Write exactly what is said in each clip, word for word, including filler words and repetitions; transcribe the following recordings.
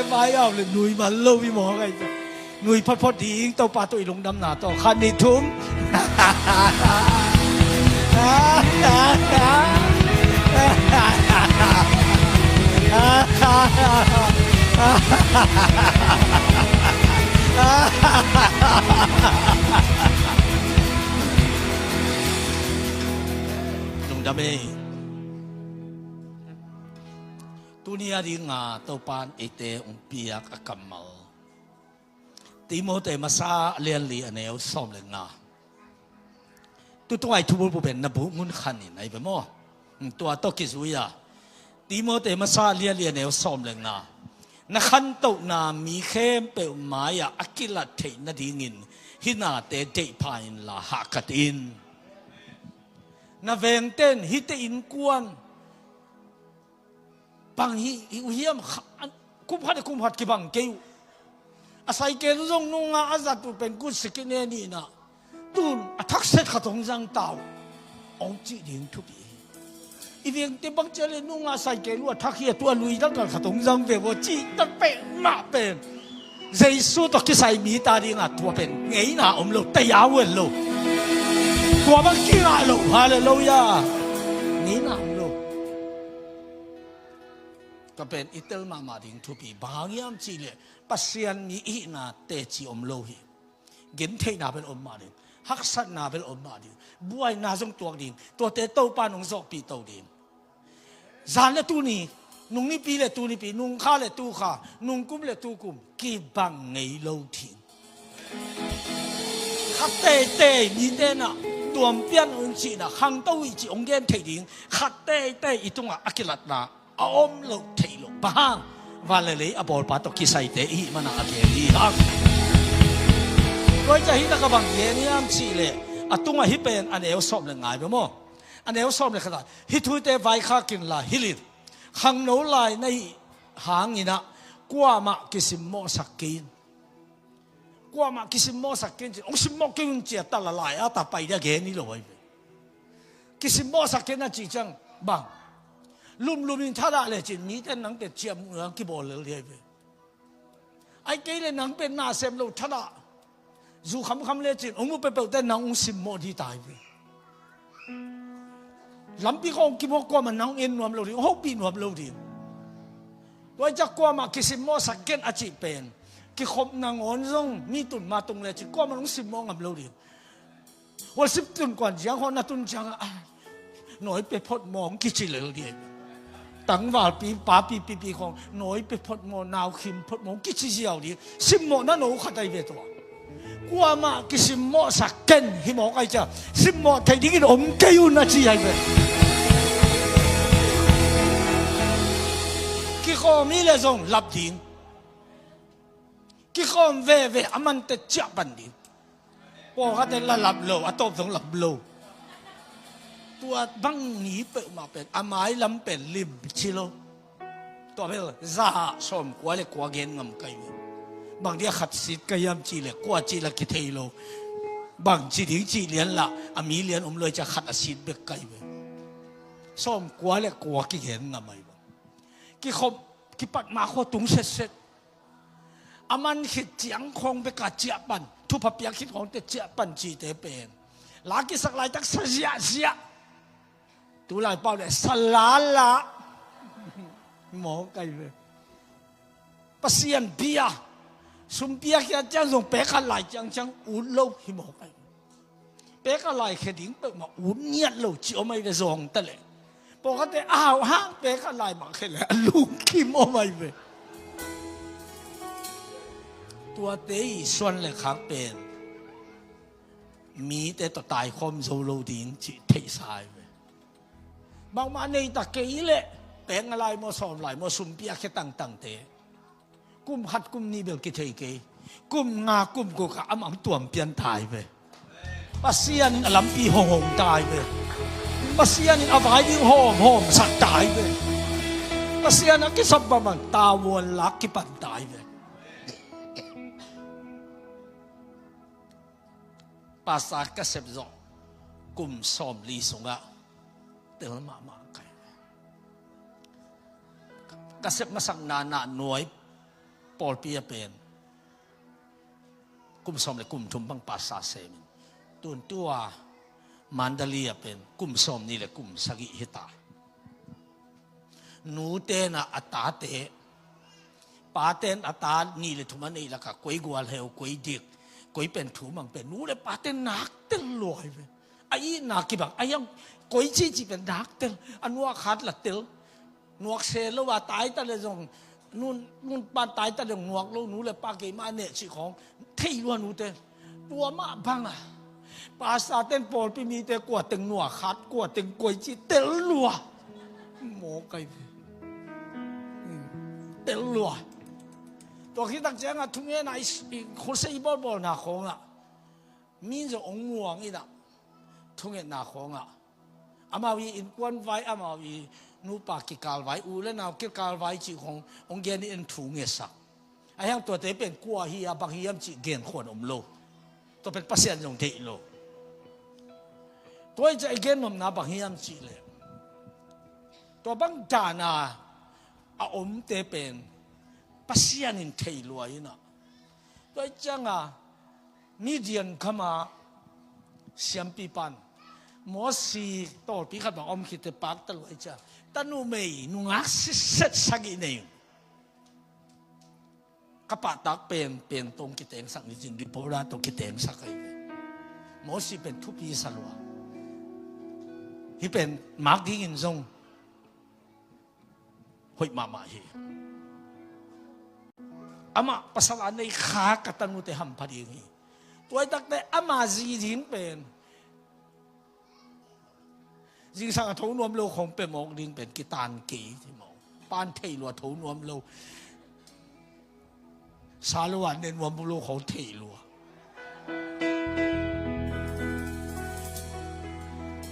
Vai au le nui man lo i maw ngai. Nui photphot ding Topa tawh i lungdamna tawh khat nih thum. Lungdam ei. Tuni a dinga Topan eite hong piak a kammal Timote masa a lianli a neu sawm le nga. Tutungai thubulbu pen na buh mun khan in ai ve maw? Tua tawh kizui a Timote masa a lianli a neu sawm le nga. Na khantohna mi khempeuh mai-ah a kilat theih nadingin hih nate deihpha inla hahkat in. Na vengten hihte innkuan bang hi, hi uh hiam kha, kum khat le kum khat kibang kei uh. A saikel uh zong nunga a zat uh pen kut sikine nihna. Tun a thakset khat hong zang ta uh. Hong cih ding thupi hi. I vengte bang cia le nunga saikel uh a thak hi a tua lui dangdang khat hong zang ve uh a cih tak peuhmah pen Jesu tawh kisai mi ta dinga tua pen ngeina om lo, tayau el lo. Tua bang kingah lo, halleluiah. Ngeina om lo. Tua pen i tel mahmah ding thupi bang hang hiam cihleh Pasian mi i hihna teci om lo hi. Gentheihna bel om mah ding, haksatna bel om mah ding, buaina zong tuak ding, tuate Topa nong zawhpih to ding. Zan le tuni, nung nipi le tunipi, nung kha le tukha, nung kum le tukum kibang ngei lo ding. Khat teitei mite nah tuampian un cihna khangto uh hi cih hong gen thei ding. Khat teitei i tungah a kilatna a om loh theih loh bang hang van le lei a bawlpa tawh kisaite i hih mana a gen hi hang. Tua hi ciah hih taka bang gen hiam cihleh a tungah hih pen a neu sawm le ngai bia maw? A neu sawm le khat ah hih thute vaikhak inla hilh in. Khangno lai na hih hanginah kuamah kisimmawhsak kei in. Kuamah kisimmawhsak kei in ci, hong simmawh kei un ci a tala lai a ta pai dia gen hi lo ahi ve. Kisimmawhsak kei in a cih ciang bang? Lumlum in thadah lecin mite nangte ciamnuh nang kibawl lel hi ahi ve. Ai kei le nang pen na sem lo thadah zu khamkham lecin hong mu peuhpeuhte nang hong simmawh dih ta hi ve. Lampi khawng kimawh kuamah nang hong en nuam lo ding, hong hopih nuam lo ding. Tua hi ciah kuamah kisimmawhsak kei in a cih pen kikhop nangawn zong mi tun ma tung lecin kuamah hong simmawh ngam lo ding. Worship tun kuan ciang khawng na tun ciangah nawi pe phot maw hong kici lel dih. Tangvalpi papi pipi khawng nawi pe phot maw, naukhim phot maw hong kici ziau dih. Simmawhna no khat ahi ve tua. Kuamah kisimmawhsak kei in hi mawk ahi ciah simmawh theih dingin om kei un a ci ahi ve. Kikhawm hi le zong lap ding. Kikhawm veve a mante ciah pan ding. Pawlkhatte la lap lo, a tawp zong lap lo. Tua bang ni peuhmah pen a mailam pen lim ci lo. Tua bel za sawmkua le kua gen ngam kai ve. Bang dia khat sit ka hiam cih le kua cih la kithei lo. Bang ci ding cih lian la a mi lian om lo hi ciah khat a sit bek kai ve. Sawmkua le kua kigen ngam ahi bang. Kikhop kipat ma khua tung setset. A man khit ciang khawng beka ciah pan, thupha piak khit khawngte ciah pan cihte pen la kisak laitak sa ziahziah. Tulai pau le sa lala. Mawk ahi ve. Pasian bia sum piak khia ciang zong pek khat lai ciangciang ut lo hi mawk ahi ve. Pek a laikhia ding peuhmah ut ngiat lo ci om ahi ve zawng ta leh. Pawlkhatte a hau hang pek a lai mah khia leh a lungkim om ahi ve. Tuate i suan le khak pen mite tawh taikhawm zo lo ding cih theihsa ahi ve. Bangmah nei ta kei leh pek a lai maw sawm lai maw sum piak khia tangtangte kum khat kum nih bel kithei kei. Kum nga kum guk ah amah hong tuam pian ta hi ve. Pasian in a lampi hong hong ta hi ve. Pasian in a vai ding hawm hawm sak ta hi ve. Pasian a kisap bangmah tavuan lak kipan ta hi ve. Pastor ka sep zawh kum sawmli sungah tel mahmah kai. Ka sep masakna nah nuai pawlpi a pen kum sawm le kum thum bang pastor semin, tun tua Mandalay a pen kum sawm nih le kum sagih hita. Nute na a tate, paten a ta nih le thum a neih lakah koi gualheu, koi dik, koi pen thu mang pen nu le paten nak tel luai ve. A itna kibang a hiang koi cihcih pen nak tel, a nuak khat la tel. Nuak se lo a taita le zong nun, nun pan taita le zong nuak lo, nu le pa keimah a neh cih khawng thei lua nute. Tua mah banga pastor ten pawlpi mite kua teng nuak khat, kua teng koi cih tel lua. Mawkai ve. Tel lua. Tua khitak cianga thungetna i, i khose i bawlbawlna khawngah min zong ong muang inah thungetna khawngah amau i innkuan vai, amau i nupa kikal vai, u le nau kikal vai cih khawng ong gen in thu ngetsak. A hiang tuate pen kua hi a bang hiam cih gen khuan om lo. Tua pen Pasian zong deih lo. Tua i ca i gen nuamna bang hiam cih leh tua bang dana a omte pen Pasian in thei lua inah. Tua i cianga Midian khama siampi pan Mosi tawlpi khat bang om khitte pakta luai cia. Tanu mei nungak siset sagih nei. Ka pahtak pen, pen tong kitengsak ni cin, reporter tong kitengsak ahi ve. Mosi pen thupi sa lua. Hih pen mak dingin zong hoih mahmah hi. Amah pasal a nei kha ka tanute hampha ding hi. Tuaitakte ama zi ding pen zingsang a tho nuam lo khong pe mawk ding pen kitan kei ti mawk. Pan thei lua tho nuam lo. Sa lo an ne nuam lo khong thei lua.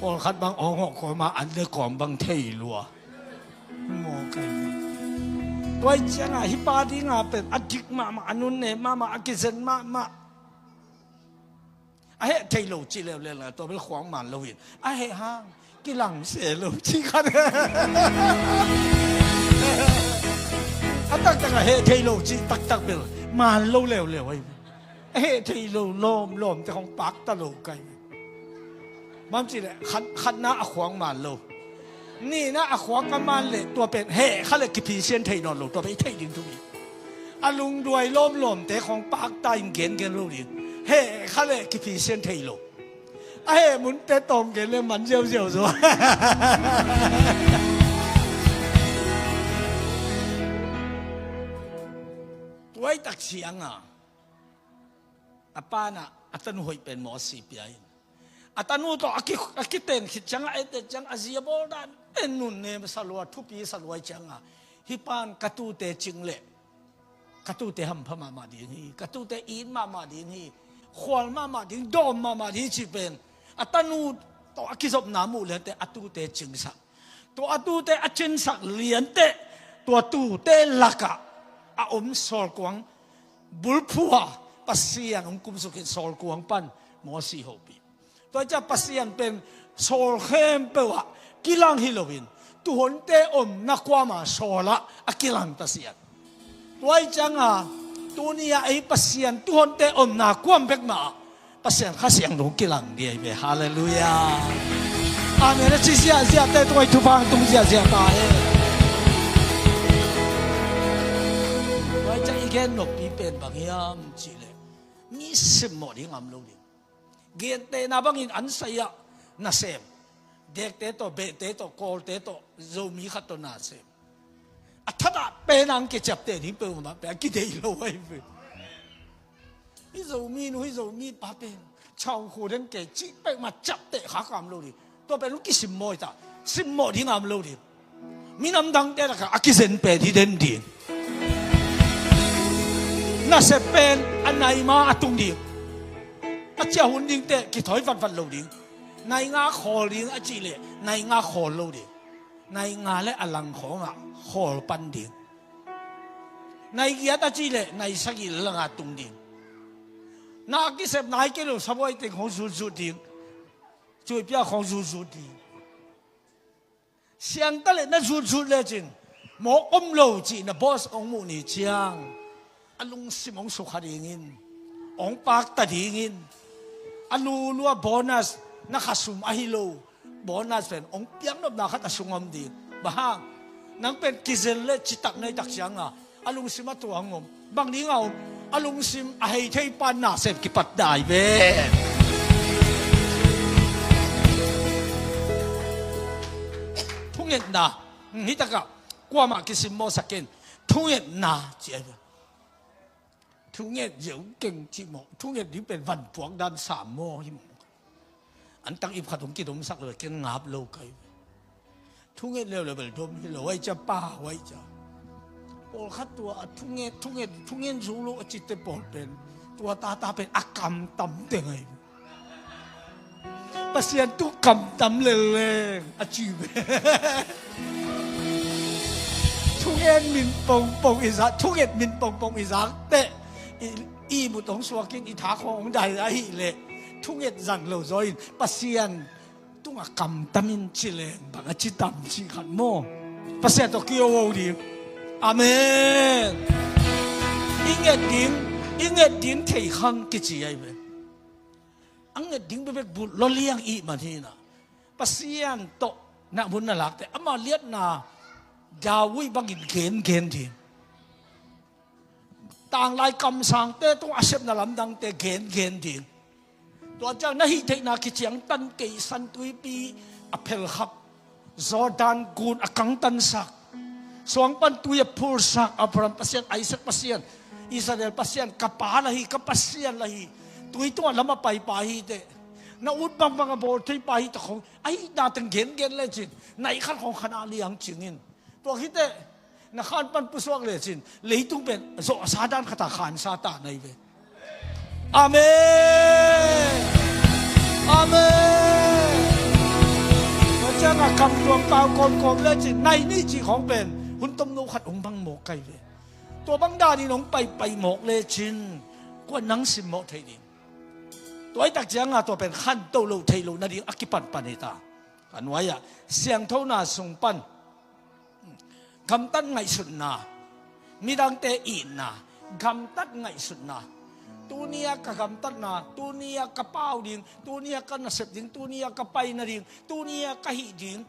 Pawlkhat bang awng hawh kawma an ne kawm bang thei lua. Mawkai. Tuai cianga hih pa dinga pen a dik mahmah, a nun ne mahmah, a kizen mahmah. A heh thei lo ci leuleu la tua bel khuang man lo in a heh hang kilang se lo ci khat. A taktak a heh thei lo ci taktak bel man lo leuleu ai. A heh thei lo lawm lawm te khong pakta lo kai. Mam ci le khat, khatna a khuang man lo. Nihna a khuak a man le tua pen heh kha le kiphisian thei nawn lo, tua pen i theih ding thu hi. A lungduai lawmlawmte khong pakta in gengen lo ding. Heh kha le kiphisian thei lo. A heh munte tawm gen le man ziauziau zaw. Tuaitak cianga a pana a tanu hoih pen Mosi pia in. A tanu tawh a ki, a kiten khit cianga a ete cianga a zi a bawl dan en nun nem sa lua, thupi sa luai cianga hih pan ka tute cing leh ka tute hampha mahmah ding hi, ka tute it mahmah ding hi, khual mahmah ding, dawm mahmah ding cih pen a tanu tawh a kizopna muh liante a tute cingsak. Tua a tute a cingsak liante tua tute lakah a om sawlkuang bulphua Pasian hong kumsuk in sawlkuang pan Mosi hopih. Tua cia Pasian pen sawl khempeuh ah kilang hi loin tuhonte omna kuama sawl ah a kilang Pasian. Tuai cianga tuni ah ei Pasian tuhonte omna kuam bek mah ah Pasian Kha Siangtho kilang ding hi ve. Halleluiah. Amen. A ci ziahziahte tuai thupha tung ziahziah ta hi. Tuai cia i gen noppi pen bang hiam cihleh mi simmawh ding am lo ding. Gentehna bangin an sai-ah nasem, dekte tawh, behte tawh, kawlte tawh, Zomi khat tawh nasem. A thatah pen ang kiciapteh ding peuhmah pen a kideih lo ahi ve. Hih Zomi nu, hih Zomi pa pen chawngkhu den kei cih peuhmah ciapteh kha kam lo ding. Tua pen hong kisimmawh hi ta, simmawh ding am lo ding. Minam dangte lakah a kizen pen hi den ding. Nasep pen a naima a tung ding. A ciah hun dingte kithawi vatvat lo ding. Nainga khawl ding a cihleh nainga khawl lo ding. Nainga le a lang khawngah khawl pan ding. Naigiat a cihleh naisagih le langa tung ding. Na a kisep nai kei lo sabuai teng khawng zutzut ding. Cuihpia khawng zutzut ding. Siangta le na zutzut lecin mawk om lo cih na boss hong muh ni ciang lungsim hong sukha dingin, hong pakta dingin, a lulua bonus, na khasum ahi lo bonus pen hong piaknopna khat a sung om ding. Bang hang? Nang pen kizel le citak na hih tak cianga a lungsim a tuang om. Bang dinga om? A lungsim a hei thei pan nasem kipat dai ve. Thungetna. Hmm, hih takah kuamah kisimmawhsak kei in. Thungetna ci ahi ve. Thunget ziau keng cih maw? Thunget ding pen vanpuak dan sam maw hi maw? An tak ip khat hong kidomsak lo, ken ngap lo kai. Thunget leuleu bel dom hi lo, huai cia pa, huai cia. Pawlkhat tua a thunget, thunget, thunget zo lo a cite pawl pen tua tata pen a kamtam teng ahi. Pasian tung kamtam lelleng a ci ve. Thungen min pongpong i zak, thunget min pongpong i zak teh i, i mut hong suakin i tha khawng hong dai ahih leh thunget zang lo zaw in Pasian tungah kamtam in ci leng bang a ci tam cih khat maw? Pasian tawh kio ding. Amen. I nget ding, i nget ding thei khang kici ahi ve. A nget ding bekbek bulh lawliang i hih man hi na. Pasian tawh na hun na lakte ama liatna David bangin gengen ding. Tanglai kamsangte tung a sepna lamdangte gengen ding. Tua ciang na hih theihna kiciangtan kei, San Tuipi a phelkhap, Jordan gun a kangtansak, suang pan tui a phulsak, Abraham Pasian, Isaac Pasian, Israel Pasian, ka pa la hi, ka Pasian la hi. Tui tungah lam a paipa hi teh. Na ut bangbang a bawl theipa hi teh khong, a hihna teng gengen lecin, na i khan khong khan a liang cingin. Tua khiteh na khan pan pusuak lecin leitung pen zawhsa dan khata khansa ta na hi ve. Amen. Amen. Tua cianga kam tuang pau kawmkawm lecin nai nih cih khawng pen hun tomno khat hong bang mawk kai ve. Tua bang danin hong paipai mawk lecin kua nang simmawh thei ding? Tua i tak cianga tua pen khanto lo thei lo nading a kipanpan hi ta. A nuai-ah siangthona sung pan gamtat ngaihsutna, midangte itna, gamtat ngaihsutna. Tuni-a ka gamtatna, tuni-a ka pau ding, tuni-a ka nasep ding, tuni-a ka paina ding, tuni-a ka hih ding.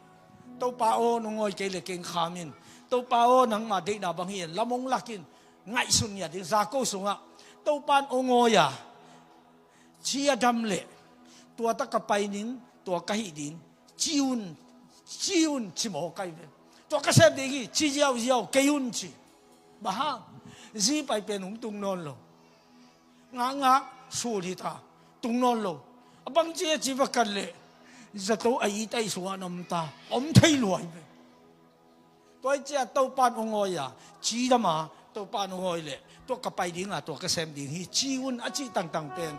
Topa aw, nong awi kei le keng kham in. Topa aw, nangma deihna bang hi in lam hong lak in. Ngaihsun ngiat ding, Jakob sungah Topa in hong awi a, ci a dam leh tua tak ka pai ning, tua ka hih ding, ci un, ci un ci mawk ahi ve. Tua ka sem ding hi, ci ziauziau kei un ci. Bang hang? Zi pai pen hong tung nawn lo. Ngakngak sul hi ta, tung nawn lo. A bang ci a ci va kan leh zato a it a i sungah na om ta, om thei lua hi ve. Tua i ciah Topa in hong awi a, cidam a, Topa in hong awi leh tua ka pai ding a, tua ka sem ding hi ci un a cih tangtang pen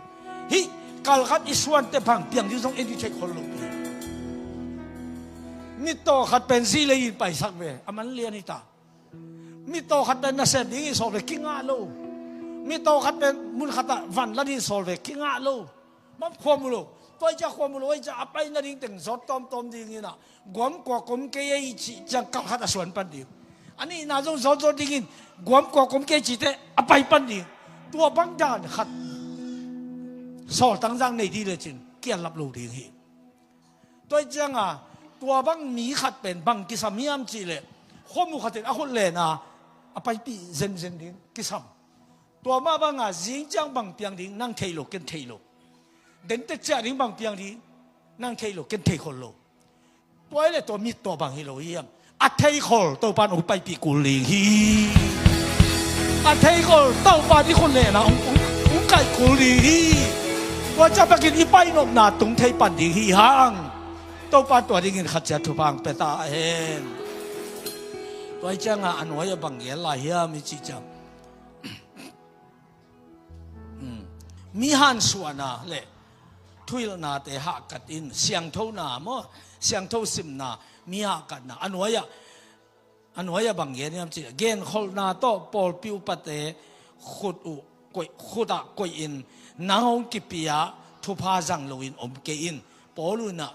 hih kalkhat i suante bang piang ding zong en i theih khol lo pi. Mittaw khat pen zi lei in paisak ve, a man lian hi ta. Mittaw khat pen nasem ding i sawh ve, kingah lo. Mittaw khat pen mun khatah van la ding sawl ve, kingah lo. Mam khuam uh lo. Tua i ciah khuam uh lo, i ciah a pai nading teng zawt tawmtawm dingin ah guam kua kom kei ei cih ciang kalkhat a suan pan ding. A nihna zong zawtzawt dingin guam kua kom kei cihte a pai pan ding. Tua bang dan khat sawltang zang nei dih lecin kiallap lo ding hi. Tua i cianga tua bang mi khat pen bang kisam hiam cihleh khuamu khatin a khut lena a paipih zenzen ding kisam. Tua mah banga zing ciang bang piang ding nang thei lo, ken thei lo. Dentek ciah ding bang piang ding nang thei lo, ken thei khol lo. Tua i le tua mittaw bang hi lo hiam? A thei khol Topa in hong paipih kul ding hi. A thei khol Topa in i khut lena hong, hong, hong kaih kul ding hi. Tua ciah bakin i painopna tung thei pan ding hi hang. Topa in tua dingin khat ciah thupha hong pia ta hen. Tua i cianga a nuai a bang gen lai hiam i cih ciang mi hansuahna le thuhilhnate hahkat in, siangthona maw, siangtho simna, mi hahkatna, a nuai-ah, a nuai-ah bang gen hiam cih leh genkholhna tawh pawlpi upate khut uh koih, khutah koih in nang hong kipia thupha zang loin om kei in. Paul unah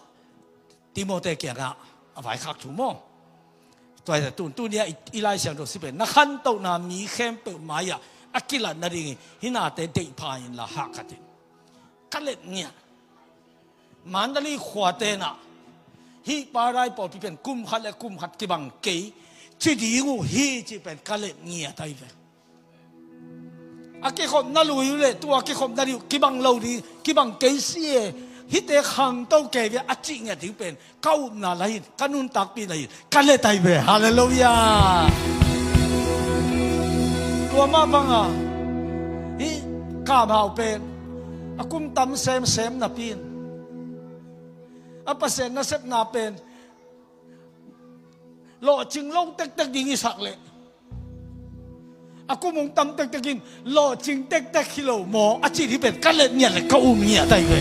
Timote kiangah a vaikhak thu maw? Tua hi tun, tuni-ah i, i Lai Siangtho sih pen na khantohna mi khempeuh mai-ah A kilat nading hi, hih nate deih pha inla hahkhat in. Ka let ngiat. Mandalay khuate nah, hih Paradise pawlpi pen kum khat le kum khat kibang kei ci ding uh hi cih pen ka let ngiat ahi ve. A kikhopna lui uh le tua kikhopna ding uh kibang lo ding, kibang kei si e. Hihte khangto kei ve a cih ngiat ding pen ka upna lai in, ka nuntakpih lai in ka let ahi ve. Halleluiah. Tua mah banga hih Kam Hau pen a kum tam semsem napi in a Pasian nasepna pen lawhcing lo tektek ding i sak leh a kum hong tam tektek in lawhcing tektek hi lo maw a cih ding pen ka let ngiat le ka um ngiat ahi ve.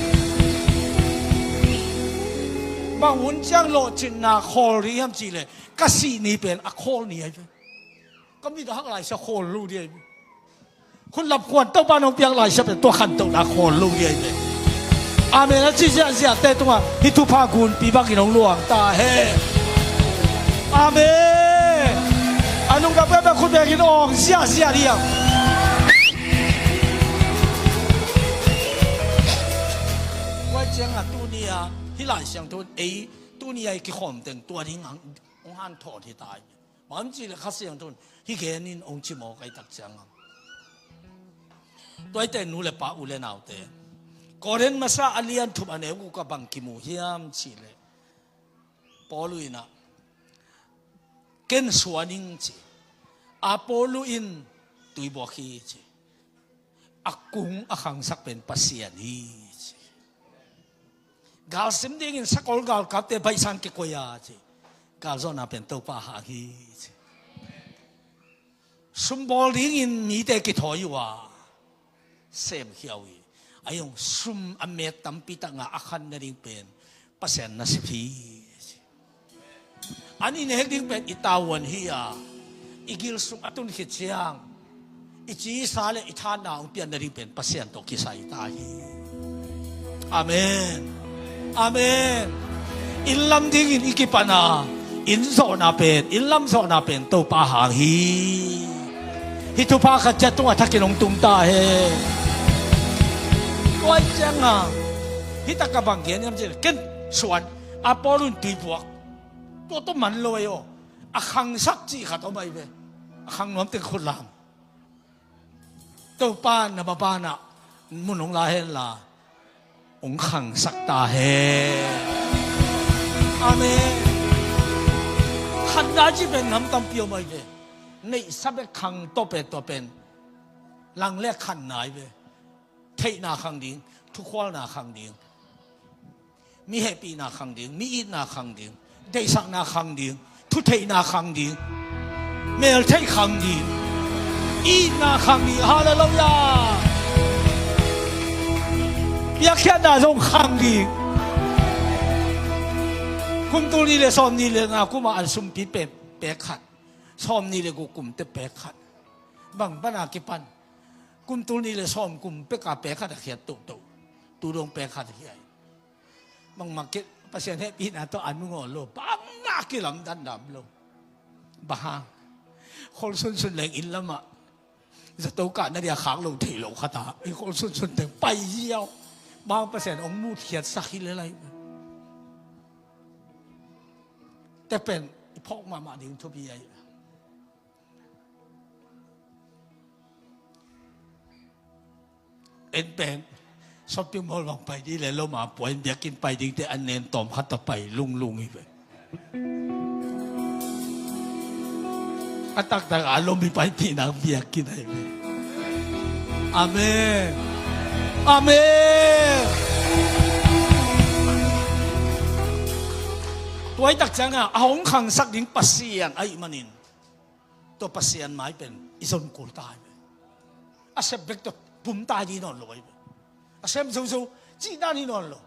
Bang hun ciang lawhcinna khawl ding hiam cih leh ka sih ni pen a khawl ni ahi ve. Ka mit a hak lai sia khawl lo ding ahi ve. Khut lap khuan Topa nong piak lai sia pen tua khantohna khawl lo ding ahi ve. Amen a ci ziahziahte tungah hih thupha gunpi bangin hong luang ta hen. Amen. A lungdam peuhpeuh khut bekin awng ziahziah ding. Tua ciangah tuni-a hih Lai Siangtho in ei tuni-a i kikhawm teng tua ding hong hanthawn hi ta hi. Bang cih leh Kha Siangtho in hih genin hong ci mawk ahi tak ciangah tua ahih teh nu le pa u le naute, Korin masa a lian thum a neu guk ah bang kimu hiam cih leh Paul in ah ken suan ing ci, Apollo in tuibuak hi ci, a kung a khangsak pen Pasian hi ci. Galsim dingin sakol galkapte baihsan kikoih a ci, galzawhna pen Topa hang hi ci. Sum bawl dingin mite kithawi uh a semkhia uh hi. A hong sum a met tampi tak ngah a khan nading pen Pasian nasep hi. An i nek ding pen i tavuan hi a, i gil sung a tun khit ciang i cisa le i thanna hong pian nading pen Pasian tawh kisai ta hi. Amen. Amen. Inn lam dingin i kipan a, inn zawhna pen, inn lam zawhna pen Topa hang hi. Hih thupha khat ciat tungah thakin hong tung ta hen. Tua ahih ciangah hih takah bang gen hiam cih leh ken suan, Apollo in tuibuak. Tua tawh man lo ei aw. A khangsak cih khat om ahi ve. A khang nuam teng khut lam. Topa na mabanah mun hong la henla hong khangsak ta hen. Amen. Khanna cih pen nam tampi om ahi ve. Neihsa bek khang tawh pen tua pen lang le khanna ahi ve. Theihna khang ding, thukhualna khang ding, mi hehpihna khang ding, mi itna khang ding, deihsakna khang ding, thutheihna khang ding, meltheih khang ding, itna khang ding. Halleluiah. Piakkhiatna zong khang ding. Kum tul nih le sawm nih le nga kum a an sumpi pen pek khat, sawm nih le guk kum teh pek khat. Bang pana kipan kum tul nih le sawm kum pek a pek khat a khiat tohtoh. Tu dong pek khat a khiat. Bangmah kei Pasian hehpihna tawh a nungawn lo, bangmah kilamdan dam lo. Bang hang? Khol sunsun leng inn lamah zato kahna dia khak lo thei lo khat a, i khol sunsun teng pai ziau. Bang Pasian hong mutkhiatsak hi le lai. Tek pen i phawk mahmah ding thupi ahi. En pen shopping mall bang pai ding le lom a puai in biakinn pai ding te an nen tawm khat tawh pai lunglung hi ve. A taktak a lom hi paipih nang biakinn ahi ve. Amen. Amen. Tua ahih tak ciangin a hong khangsak ding Pasian ahih manin tua Pasian mai pen i zon kul ta hi ve. A sep bek tawh pum ta hi nawn lo ahi ve. A sem zozo cih dan hi nawn lo.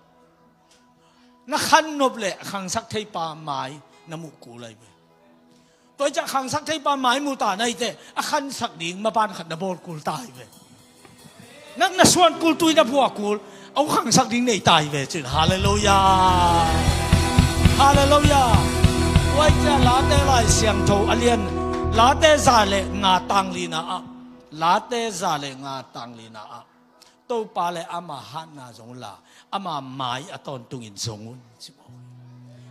Na khan nop leh a khangsak theipa mai na muh kul ahi ve. Tua hi ciah khangsak theipa mai mu ta na hi teh a khansak ding maban khat na bawl kul ta hi ve. Nang na suan kul, tui na phuak kul, a hong khangsak ding nei ta hi ve cin. Halleluiah. Halleluiah. Tua hi ciah Late Lai Siangtho a lian, Late za le nga tang lina ah Late za le nga tang lina ah, Topa le ama hatna zong la, ama mai a tawntungin zong un, ci maw?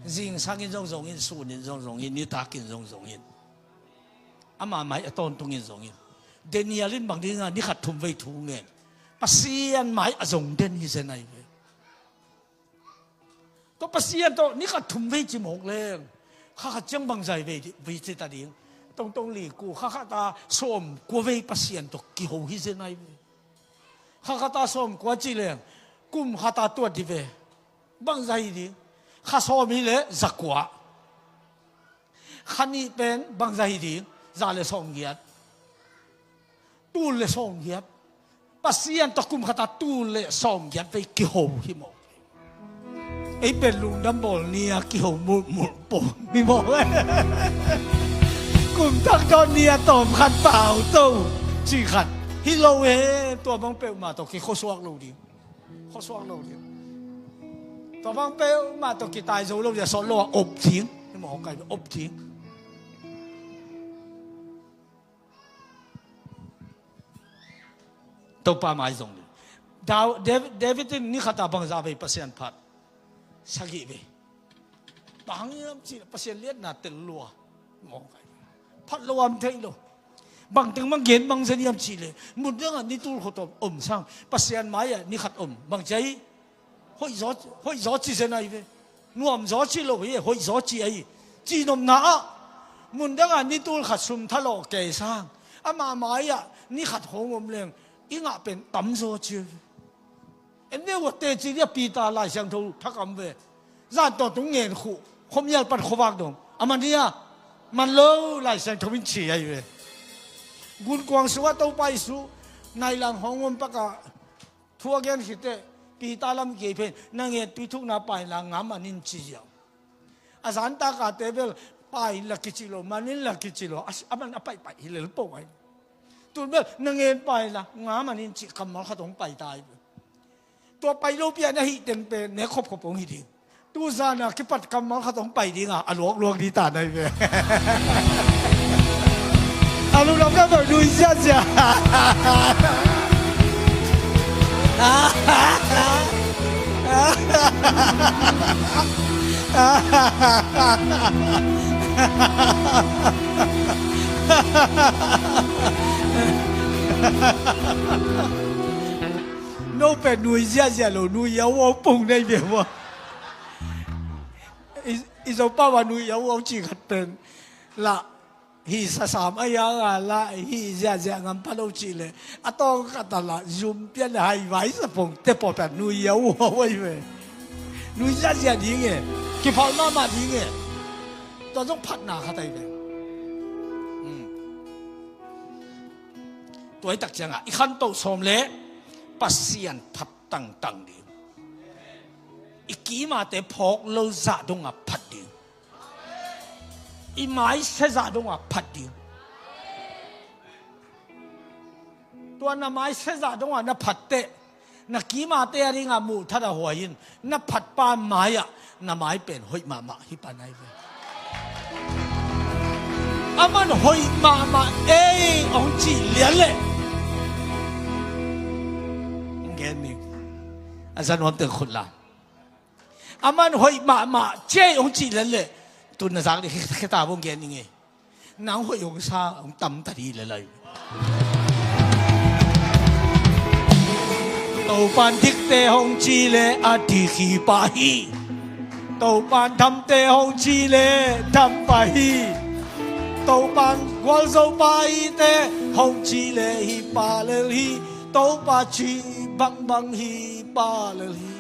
Zingsangin zong zong in, sunin zong zong in, nitakin zong zong in, ama mai a tawntungin zong in. Daniel in bang dinga ni khat thum vei thu ngen? Pasian mai a zong den hi zen ai ve. Tua Pasian tawh ni khat thum vei ci mawk leng, kha khat ciang bangzah vei, vei ci ta ding? Tongtong li ku, kha khat a sawm kua vei Pasian tawh kiho hi zen ai ve. Kha khat a sawm kua ci leng, kum khat a tuat hi ve. Bangzah hi ding? Kha sawm hi leh za kua. Kha nih pen bangzah hi ding? Za le sawmgiat. Tul le sawmgiat. Pasian tawh kum khat a tul le sawmgiat vei kiho hi maw? Ei pen lungdam bawl ni a kiho mulhmulh pawh hi maw? Kum thak dawn ni a tawm khat pau to ci khat hi lo e. Tua bang peuhmah tawh kikhuasuak lo ding. Khuasuak lo ding. Tua bang peuhmah tawh kitai zo lo ding a, sawt lo a op ding. Hi maw, kai op ding. Topa mai zong ding. Dav-, David, David in ni khat a bangzah vei Pasian phat? Sagih vei. Bang hang hiam cih leh Pasian liatna tel lua. Maw, kai. Phat lo am thei lo. Bangteng bang gen bang zen hiam cih leh, mun dangah ni tul khat om, om sang, Pasian mai-ah ni khat om, bang ci ai? Hoih zaw, hoih zaw ci zen ai ve. Nuam zaw ci lo hi, hoih zaw ci ai. Cihnopna ah, mun dangah ni tul khat sum thalawh kei sang, ama mai-ah ni khat hong om leng, i ngah pen tam zaw ci ai ve. En neu a teci dia Peter Lai Siangtho thakam ve. Zan tawh tung ngen khuh, khuamial pan khuavak dong. A man hia? Man lo, Lai Siangtho in ci ai ve. Gunkuang sungah Topa Jesu nai lang hong om pakah thu a gen khit teh, Peter lam kei pen, na ngen tui thukna paina nga man in ci ziau. A zantaka te bel, pai in la kici lo, man in la kici lo, a, a man a paihpaih hi lel po ai. Tun bel, na ngen pai la, nga man in ci kammal khat hong pai ta ai. Tua pai lo pian a hih teng pen, ne khopkhop hong hi ding. Tu zan a kipat kammal khat hong pai ding a, a luakluak ding ta nai ve. A lungdam ka bel nui ziazia. No pen nui ziahziah lo, nui yau au pung nei ve ua. I, i zo pau a nui yau au ci khat pen la. Hih sasam a hiang a la, hih ziahziah ngam pha lo cih leh, a tawng khat a la zum pian le hai vai sa pong te pawh pian nui a uh a uh ai ve. Nui ziahziah ding e. Kiphal mahmah ding e. Tua zong phatna khat ai ve. Hmm. Tua i tak ciangah i khantoh sawm le Pasian phat tangtang ding. I kimate phawk lo zah dongah phat ding. I maise zah dongah phat ding. Tua na maise zah dongah na phat teh, na kimate a dingah muhthat a huai in, na phatpa mai-ah na mai pen hoih mahmah hi pan ai ve. Aman hoih mahmah ei hong cih lian leh, hong gen ning. A za nuam teng khut la. Aman hoih mahmah ciai hong cih lel leh, tun na zak dih khita bawng gen ning e. Nang hoih hong sa hong tam ta dih lel lai. Topan dikte hong cih leh a dik hi pah hi. Topan damte hong cih leh dam pah hi. Topan gualzo pah hite hong cih leh hi pah lel hi. Topa cih bangbang hi pah lel hi.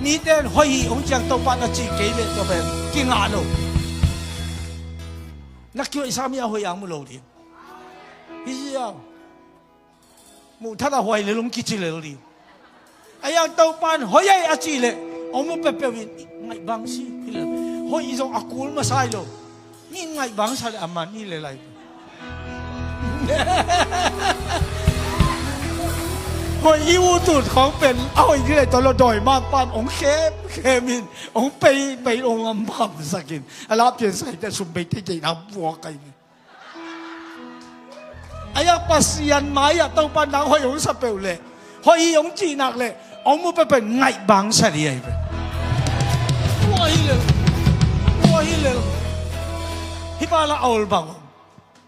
Mite in hoih hi hong ciang Topa na cih kei leh tua pen kingah lo. Na kihoih sa mi a hoih ang mu lo ding. Hi ziau. Muhthat a huai lel hong kici lel ding. A yang Topa in hoih ai a cih leh hong mu peuhpeuh in ngaih bang si hi lel. Hoih zong a kul masa hi lo. Ni ngaih bangsa le a man hi le lai. Hoih i ut ut khawng pen a hoih dih le tawh lo dawi mangpa in hong khemkhem in hong pei pei hong am hamsak in a la piansak in a sum bei teitei na buak kai in. Ahi a Pasian mai-ah Topa nang hoih hong sa peuh leh, hoih hi hong cih nak leh, hong mu peuhpeuh ngaih bang sa ding ahi ve. Tua hi lel, tua hi lel. Hih bang la a ol bang om.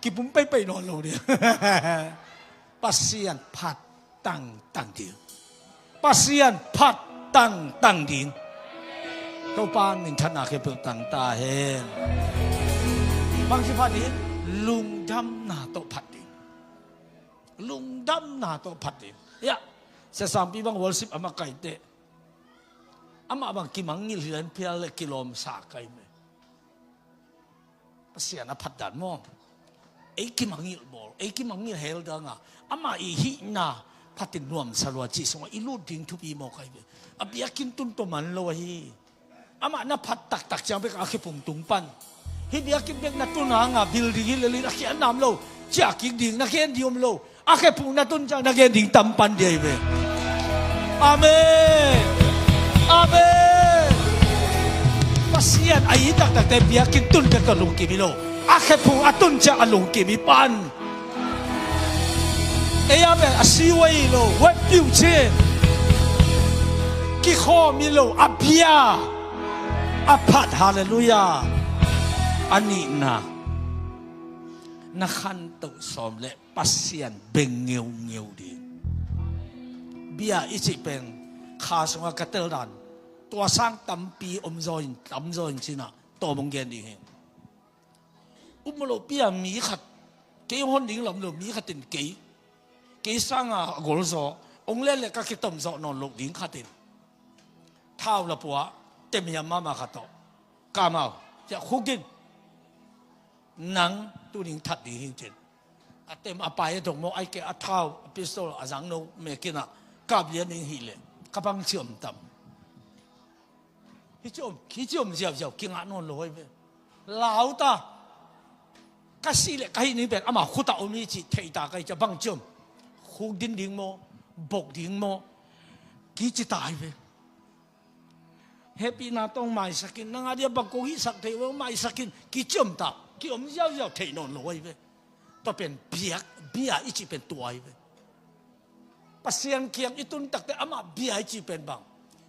Kipum peipei nawn lo ding. Pasian phat tangtang ding. Pasian phat tangtang ding. Topa minthanna khempeuh tang ta hen. Bangci phat ding? Lungdamna tawh phat ding. Lungdamna tawh phat ding. Ya, Sia Sangpi bang worship a makaih teh, amah bang kimangngilh hi lai-in phial le kilawm sa kai me. Pasian a phatdan maw? Ei kimangngilh bawl, ei kimangngilh hel dang a, amah i hihna phatin nuamsa lua cih sungah i lut ding thupi maw kai ve. A biakinn tun tawh man lo ahi. Amah na phat taktak ciang bek a khephung tung pan. Hih biakinn bek na tun hang a building hi lel in a khia nam lo. Ciah kik ding na gen ding om lo. A khephung na tun ciang na gen ding tam pan ding ahi ve. Amen. Amen. Pasian a it taktakte biakinn tun bek tawh lungkim hi lo. A khephung a tun ciang a lungkim hi pan. Ei a pen a siwei hi lo, wet piu cin. Kikhawm hi lo, a bia. A phat, halleluiah. A nihna, na khantoh sawm le Pasian beng ngeungeu ding. Bia i cih pen kha sungah ka tel dan, tua sang tampi om zaw in, tam zaw in cinah tawm hong gen ding hi. Um lo pia mi khat, kei hon ding lam lo mi khat in kei, kei sanga a gol zaw, hong len le ka kitom zawh nawn loh ding khat in thau la pua, tem hiam mahmah khat tawh. Kamau, ciah khuk in. Nang tuning that ding hi cin. A tem a pai a dong maw, ai ke a thau, a pistol, a zang no, mekinah, kap lian ding hi le, ka bang ciom tam. Hi ciom, hi ciom ziauziau, kingah nawn lo hi ve. Lau ta. Ka sih le, ka hih ning pen, ama khutah om hi cih, theih ta ka hi ciah, bang ciom. Khuk din ding maw, bok ding maw, kici ta hi ve. Hehpihna tawh maisak in, nang a dia bang kong hihsak thei uh, maisak in, kiciam ta, kiom ziauziau thei nawn lo ahi ve. Tua pen biak, bia i cih pen tua ahi ve. Pasian kiang i tun takte amah bia i cih pen bang?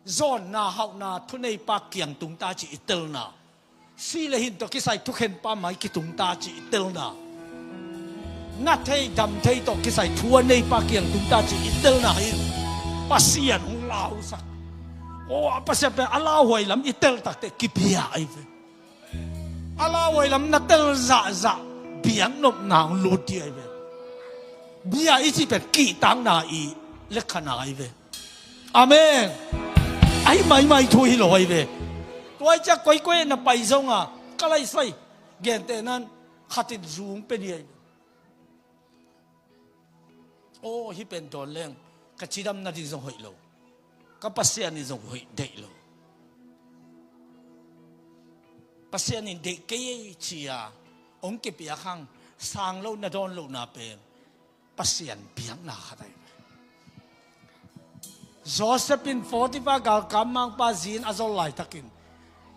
Zawnna, hauhna, thuneipa kiang tung ta cih i telna. Si le hin tawh kisai thukhenpa mai kitung ta cih i telna. Na thei dam thei tawh kisai thu a neipa kiang tung ta cih i telna hi. Pasian hong lausak. Aw, a Pasian pen a lauhuai lam i tel takte kibia ahi ve. A lauhuai lam na tel zahzah biaknopna hong lut dih ahi ve. Bia i cih pen kihtakna i lekhana ahi ve. Amen. Ahi maimai thu hi lo ahi ve. Tua i ciah koikoi na pai zonga ka laisai gente nan khatin zung pe ni ahi ve. Aw, hih pen dawn leng ka cidam nading zong hoih lo. Ka Pasian in zong hoih deih lo. Pasian in deih kei ei cia hong kipiak hang sang lo na dawn lohna pen Pasian biakna khat ahi. Joseph in Potiphar galkap mangpa zi-in a zol laitakin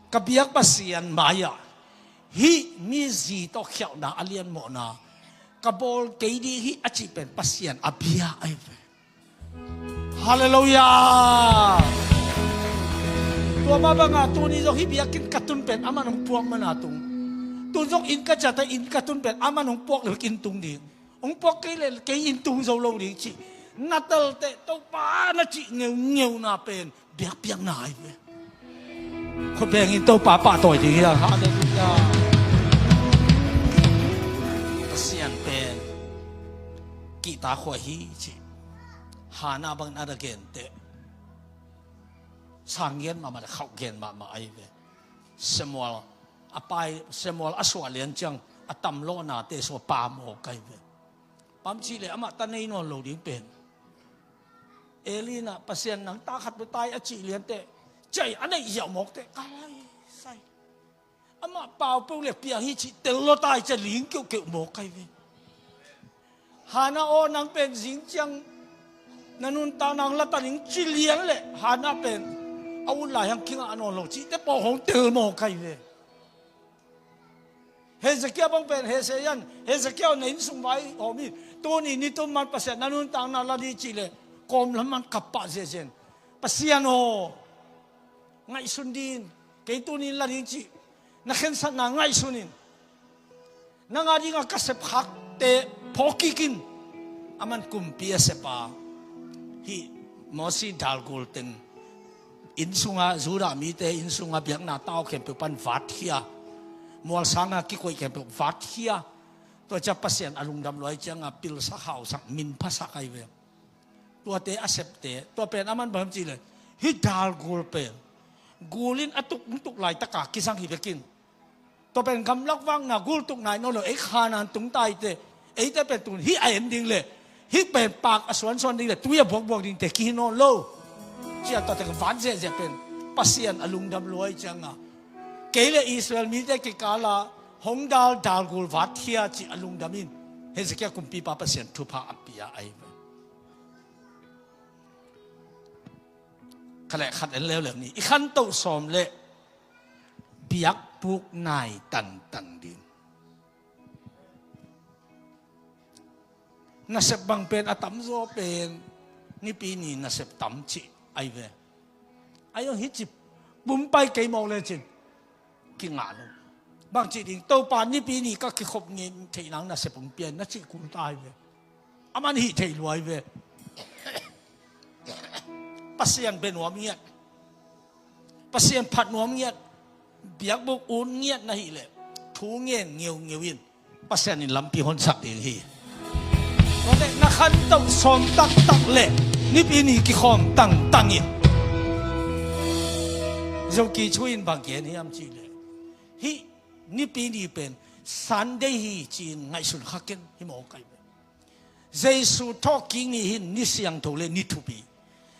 ka biak Pasian mai-ah hih mi zi tawh khialhna a lianmawhna ka bawl kei dih hih a cih pen Pasian a bia ahi ve. Halleluiah. Tua mah bangah tuni zong hih biakinn ka tun pen aman hong puak mana tung. Tun zong inn ka ciate inn ka tun pen aman hong puak le inn tung ding. Hong puak kei le kei inn tung zo lo ding cih na telteh Topa na cih ngeungeuna pen biakpiakna ahi ve. Khut bengin Topa pahtawi ding hi hang. Halleluiah. Pasian pen kihta khua hi cih Hannah bangin a da genteh sang gen mahmah le khauh gen mahmah ahi ve. Samuel a pai, Samuel a suah lian ciang a tamlawhnate sua pa mawk ahi ve. Pamcih le amah ta nei nawn lo ding pen Eli in ah Pasian nang ta khat bek tai a cih lianteh ciai a neih ziau mawkteh ka laisai. Amah pau peuh le piang hi cih tel lawtai ciah ling keuhkeuh mawk ahi ve. Hannah aw nang pen zing ciang na nuntak nang lata ning ci lian le Hannah pen a ut lai hang kingah nawn lo cihte pawh hong tel mawk ahi ve. Hezekiah bang pen Hesekiah in Hezekiah na inn sung vai hawm hi. Tuni nitum man Pasian na nuntakna la ding cih leh kawmlam man kap pah ziahziah in, Pasian aw, ngaihsun ding, kei tuni la ding cih na khensatna ngaihsun in, nang a dingah ka sepkhakte phawk kik in. Aman kumpi a sep a, hih Mosi dalgul teng inn sungah, Judah mite inn sungah biakna tau khempeuh pan vatkhia, mualsanga kikoih khempeuh vatkhia. Tua ciang Pasian a lungdam lua ahih ciangah pilsak hausak, minphasak ahi ve. Tuate a septe, tua pen aman bang hiam cih leh, hih dalgul pen gul in a tuk, tuk laitaka kizang hi bekin. Tua pen gamlak vakna gul tuk nai nawn lo, ei Khanaan tung ta hi teh, eite pen tun hih a en ding leh, hih pen paak a suansuan ding leh, tui a buakbuak dingte kihi nawn lo. Ciah tuate van ziahziah pen Pasian a lungdam lua ahih ciangah, kei le Israel mite kikala hong dal dalgul vatkhia cih a lungdam in, Hezekiah kumpipa Pasian thupha a pia ahi ve. Kha le khat en leuleu ni. I khantoh sawm le biakbuk nai tangtang ding. Nasep bang pen a tamzaw pen Nipi ni nasep tam cih ahi ve. Ahi zong hih ci pumpai kei mawk lecin kingah lo. Bangci ding, Topa, Nipi ni ka kikhop ngei theih nang nasep hong pia in, na cih kul ta ahi ve. Aman hih thei lua ahi ve. Pasian bia nuam ngiat, Pasian phat nuam ngiat, biakbuk ut ngiat na hih leh, thu ngen ngeungeu in, Pasian in lampi honsak ding hi. Tua leh na khantoh sawm taktak leh Nipi ni kikhawm tangtang in. Zoki Chu in bang gen hiam cih leh, hih Nipi ni pen Sunday hi ci-in ngaihsun kha ken hi mawk ahi ve. Jesu thawhkik ni hi in, ni siangtho le ni thupi.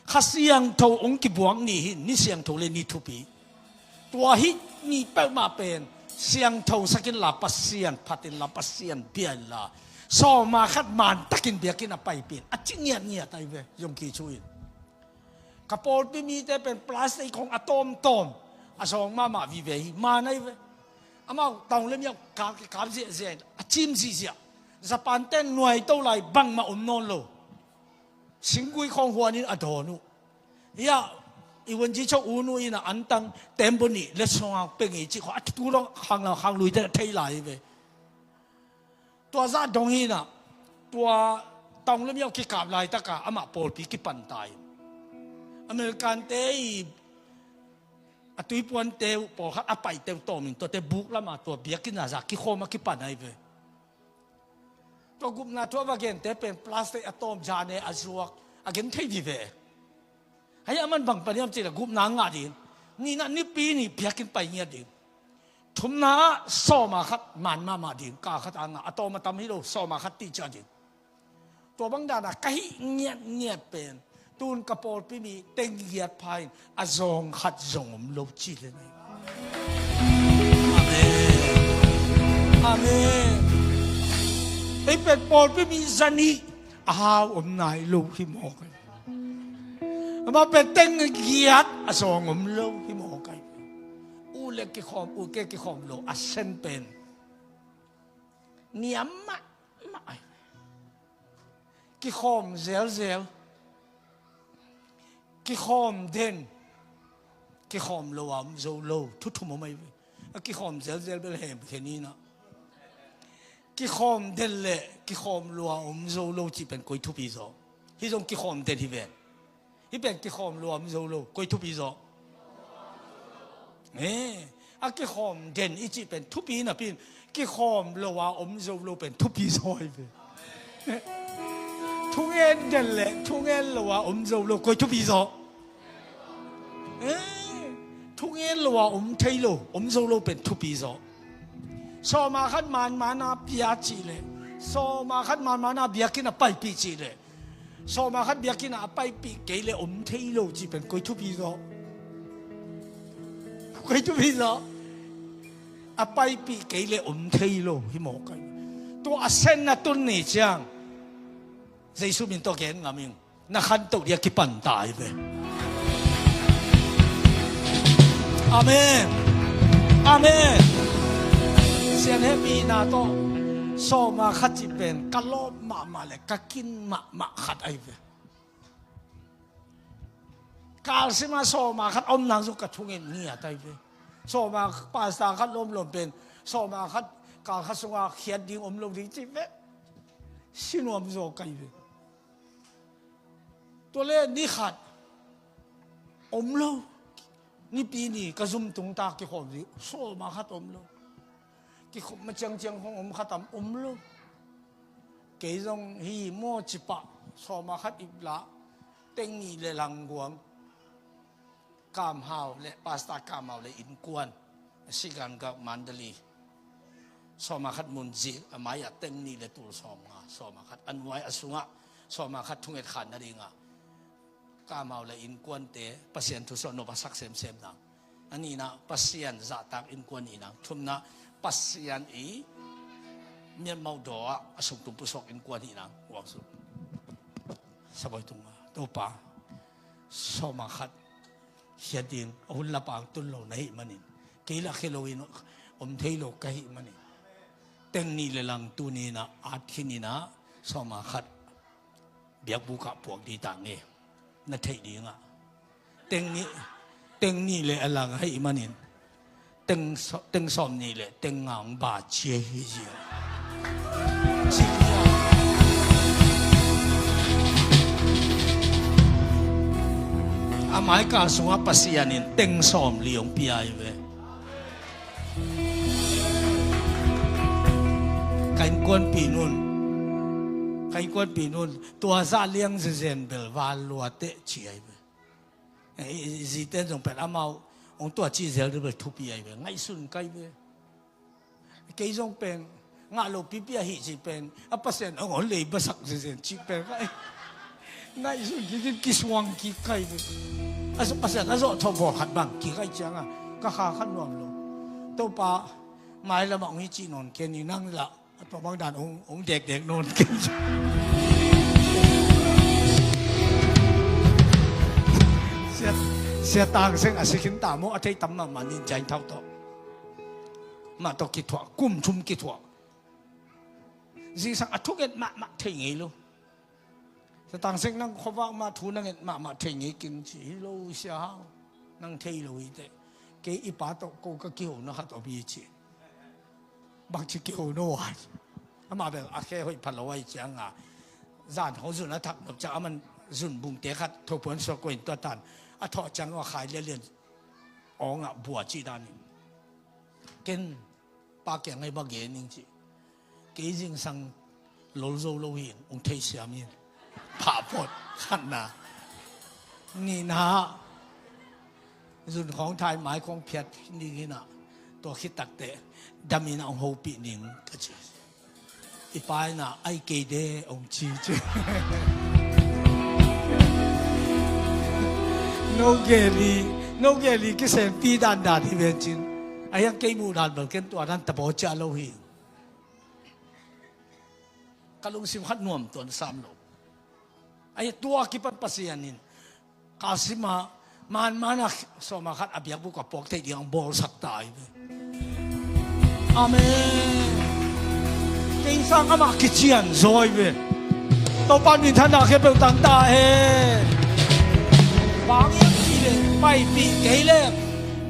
Kha Siangtho hong kibuak ni hi in, ni siangtho le ni thupi. Tua hih ni peuhmah pen siangtho sak inla, Pasian phat inla, Pasian bia inla, sawma khat mantakin biakinn a paipih in, a ci ngiatngiat ahi ve, Zoki Chu in. Ka pawlpi mite pen plastic khong a tawmtawm, a zawng mahmah vive hi, man ahi ve. Amau taung le miau kap, kap ziahziah in, a cim ziahziah. Japan ten nuaito lai bangmah om nawn lo. Singgui khong huanin a dawn uh. Hiah i Wonji Cho U Nu in a antang tembaw nih le sawng pia ngei cih khong a tu dong khang lau khang lui te a thei lai hi ve. Tua zah dong hi in ah, tua taung le miau kikap laitaka amah pawlpi kipan ta in, American te i a tuipuante uh pawlkhat a paite uh tawm in, tuate buk lama tua biakinn a zah kikhawm a kipan ahi ve. Tua gupna thu a va gente pen plastic a tawm, zane a zuak, a gen thei vive. Hei, aman bang pan hiam cih leh gupna ngah ding, nihna Nipi ni biakinn pai ngiat ding, thumna ah sawma khat man mahmah ding, ka khat a ngah, a tawm a tam hi lo, sawma khat tihciah ding. Tua bang dana ka hih ngiatngiat pen tun ka pawlpi mi teng giat pha in a zawng khat zong om lo ci le nei. Amen. Amen. Ei pen pawlpi mi zanih a hau om nai lo hi mawk ahi. Amah pen teng giat a zawng om lo hi mawk ahi. U le kikhawm, u ke kikhawm lo a sen pen niam mahmah ahi. Kikhawm zelzel, kikhawm den, kikhawm lo a om zo lo, thu thum om ahi ve. A kikhawm zelzel bel hem khe ni in ah, kikhawm den le kikhawm lo a om zo lo cih pen koi thupi zaw? Hih zong kikhawm den hi ven. Hih pen kikhawm lo a om zo lo, koi thupi zaw? Eh, a kikhawm den i cih pen thupi napi in, kikhawm lo a om zo lo pen thupi zaw ahi ve. Thungen den le thungen lo a om zo lo, koi thupi zaw? Eh, thungen lo a om thei lo, om zo lo pen thupi zaw? Sawma khat manmana pia cih le, sawma khat manmana biakinn a paipih cih le, sawma khat biakinn ah a paipih kei le om thei lo cih pen koi thupi zaw? Koi thupi zaw? A paipih kei le om thei lo hi mawk ahi. Tua a sen na tun ni ciang, Jesu min tawh gen ngam ing, na khantoh dia kipan ta ahi ve. Amen. Amen. Sian hehpihna tawh Sawma khat cih pen ka lawp mahmah le ka kin mahmah khat ahi ve. Kalsima sawma khat omna zong ka thungen ngiat ahi ve. Sawma pasta khat lawmlawm pen sawma khat kal khat sunga khiat ding om lo ding cih ve. Sinuam zaw ka hi ve. Tua le ni khat om lo. Nipi ni ka zum tung ta kikhawm ding sawma khat om lo. Kikhop ma ciangciang khong om khatam om lo. Kei zong hi maw cipah sawma khat iplah teng nih le langguang. Kamhau le pasta Kamhau le innkuan a sigan gak Mandalay. Sawma khat mun zik a mai-ah teng nih le tul sawmnga sawma khat a nuai a sungah sawma khat thunget khan nadingah Kamhau le innkuante Pasian thu sawh nop a sak semsem nang. A nihna Pasian zahtak innkuan hi nang. Thumna Pasian i miatmauh daw ah a sungtum pusuak innkuan hi nang. Uang suk. Sabawi tunga Topa sawma khat hiat ding a hun lapang tun lo na hih manin kei la khia loin om thei lo ka hih manin teng nih le lang tuninah at khin inah sawma khat biakbukah puak dih ta nge na theih dingah teng nih teng nih le a lang ahih manin teng sawm nih le teng nga hong ba cia hi zia. A maika sungah Pasian in teng sawm li hong pia hi ve. Ka innkuanpih nun ka innkuanpih nun tua zah liang zezen bel val lua teh ci ahi ve. Zite zong pen amau hong tua ci zel dih bel thupi ahi ve. Ngaihsun kai ve. Kei zong pen ngah lo pipi ahi ci pen a Pasian hong hon lei basak zezen ci pen kai. Ngaihsun kizin kisuang ki kai ve. A Pasian a zawh thawh bawl khat bang ki kai cianga ka kha kha nuam lo. Topa mailamah hong hi cih nawn ken i nang lah a tua bang dan hong dekdek nawn ken. Sia Tang Seng a si khin ta maw a thei tam mahmah nin Jain Thau tawh mah tawh kithuah kum thum kithuah. Zingsang a thunget mahmah thei ngei lo. Sia Tang Seng nang khuavak mah thu na nget mahmah thei ngei king ci hi lo Sia Hau. Nang thei lo hi teh. Kei i pa tawh ko ka kiho na khat om hi ci. Bangci kiho no a amah bel a khe hoih pha lo ahi cianga zan hong zun a thak nop ciang aman zun bungte khat thopuan suak ko in tua tan a thawh ciang a khai lialian awngah bua cih danin ken pa kiang ngai ba gen ning ci. Kei zingsang lolzo lo hi ung thei siam in phah phot khatna nihna zun khawng thai mai khawng phiat ning hinah tua khit takteh daminah ung hopih ning ka ci. I pa inah ai kei de ung ci ci. No geli no geli kisenpi dandan hi vencin a hiang kei muh dan bel ken tua dan tabaw ciah lo hi. Ka lungsim khat nuam tuan sam lo. Ai tua kipan Pasian in ka sima manmana sawma khat a biakbuk a puak theih ding ang bawlsak ta ahi ve. Amen. Kei sang amah kician zaw ahi ve. Topa min thanna khe peuh tang ta he. Bang iang ci le paipih kei le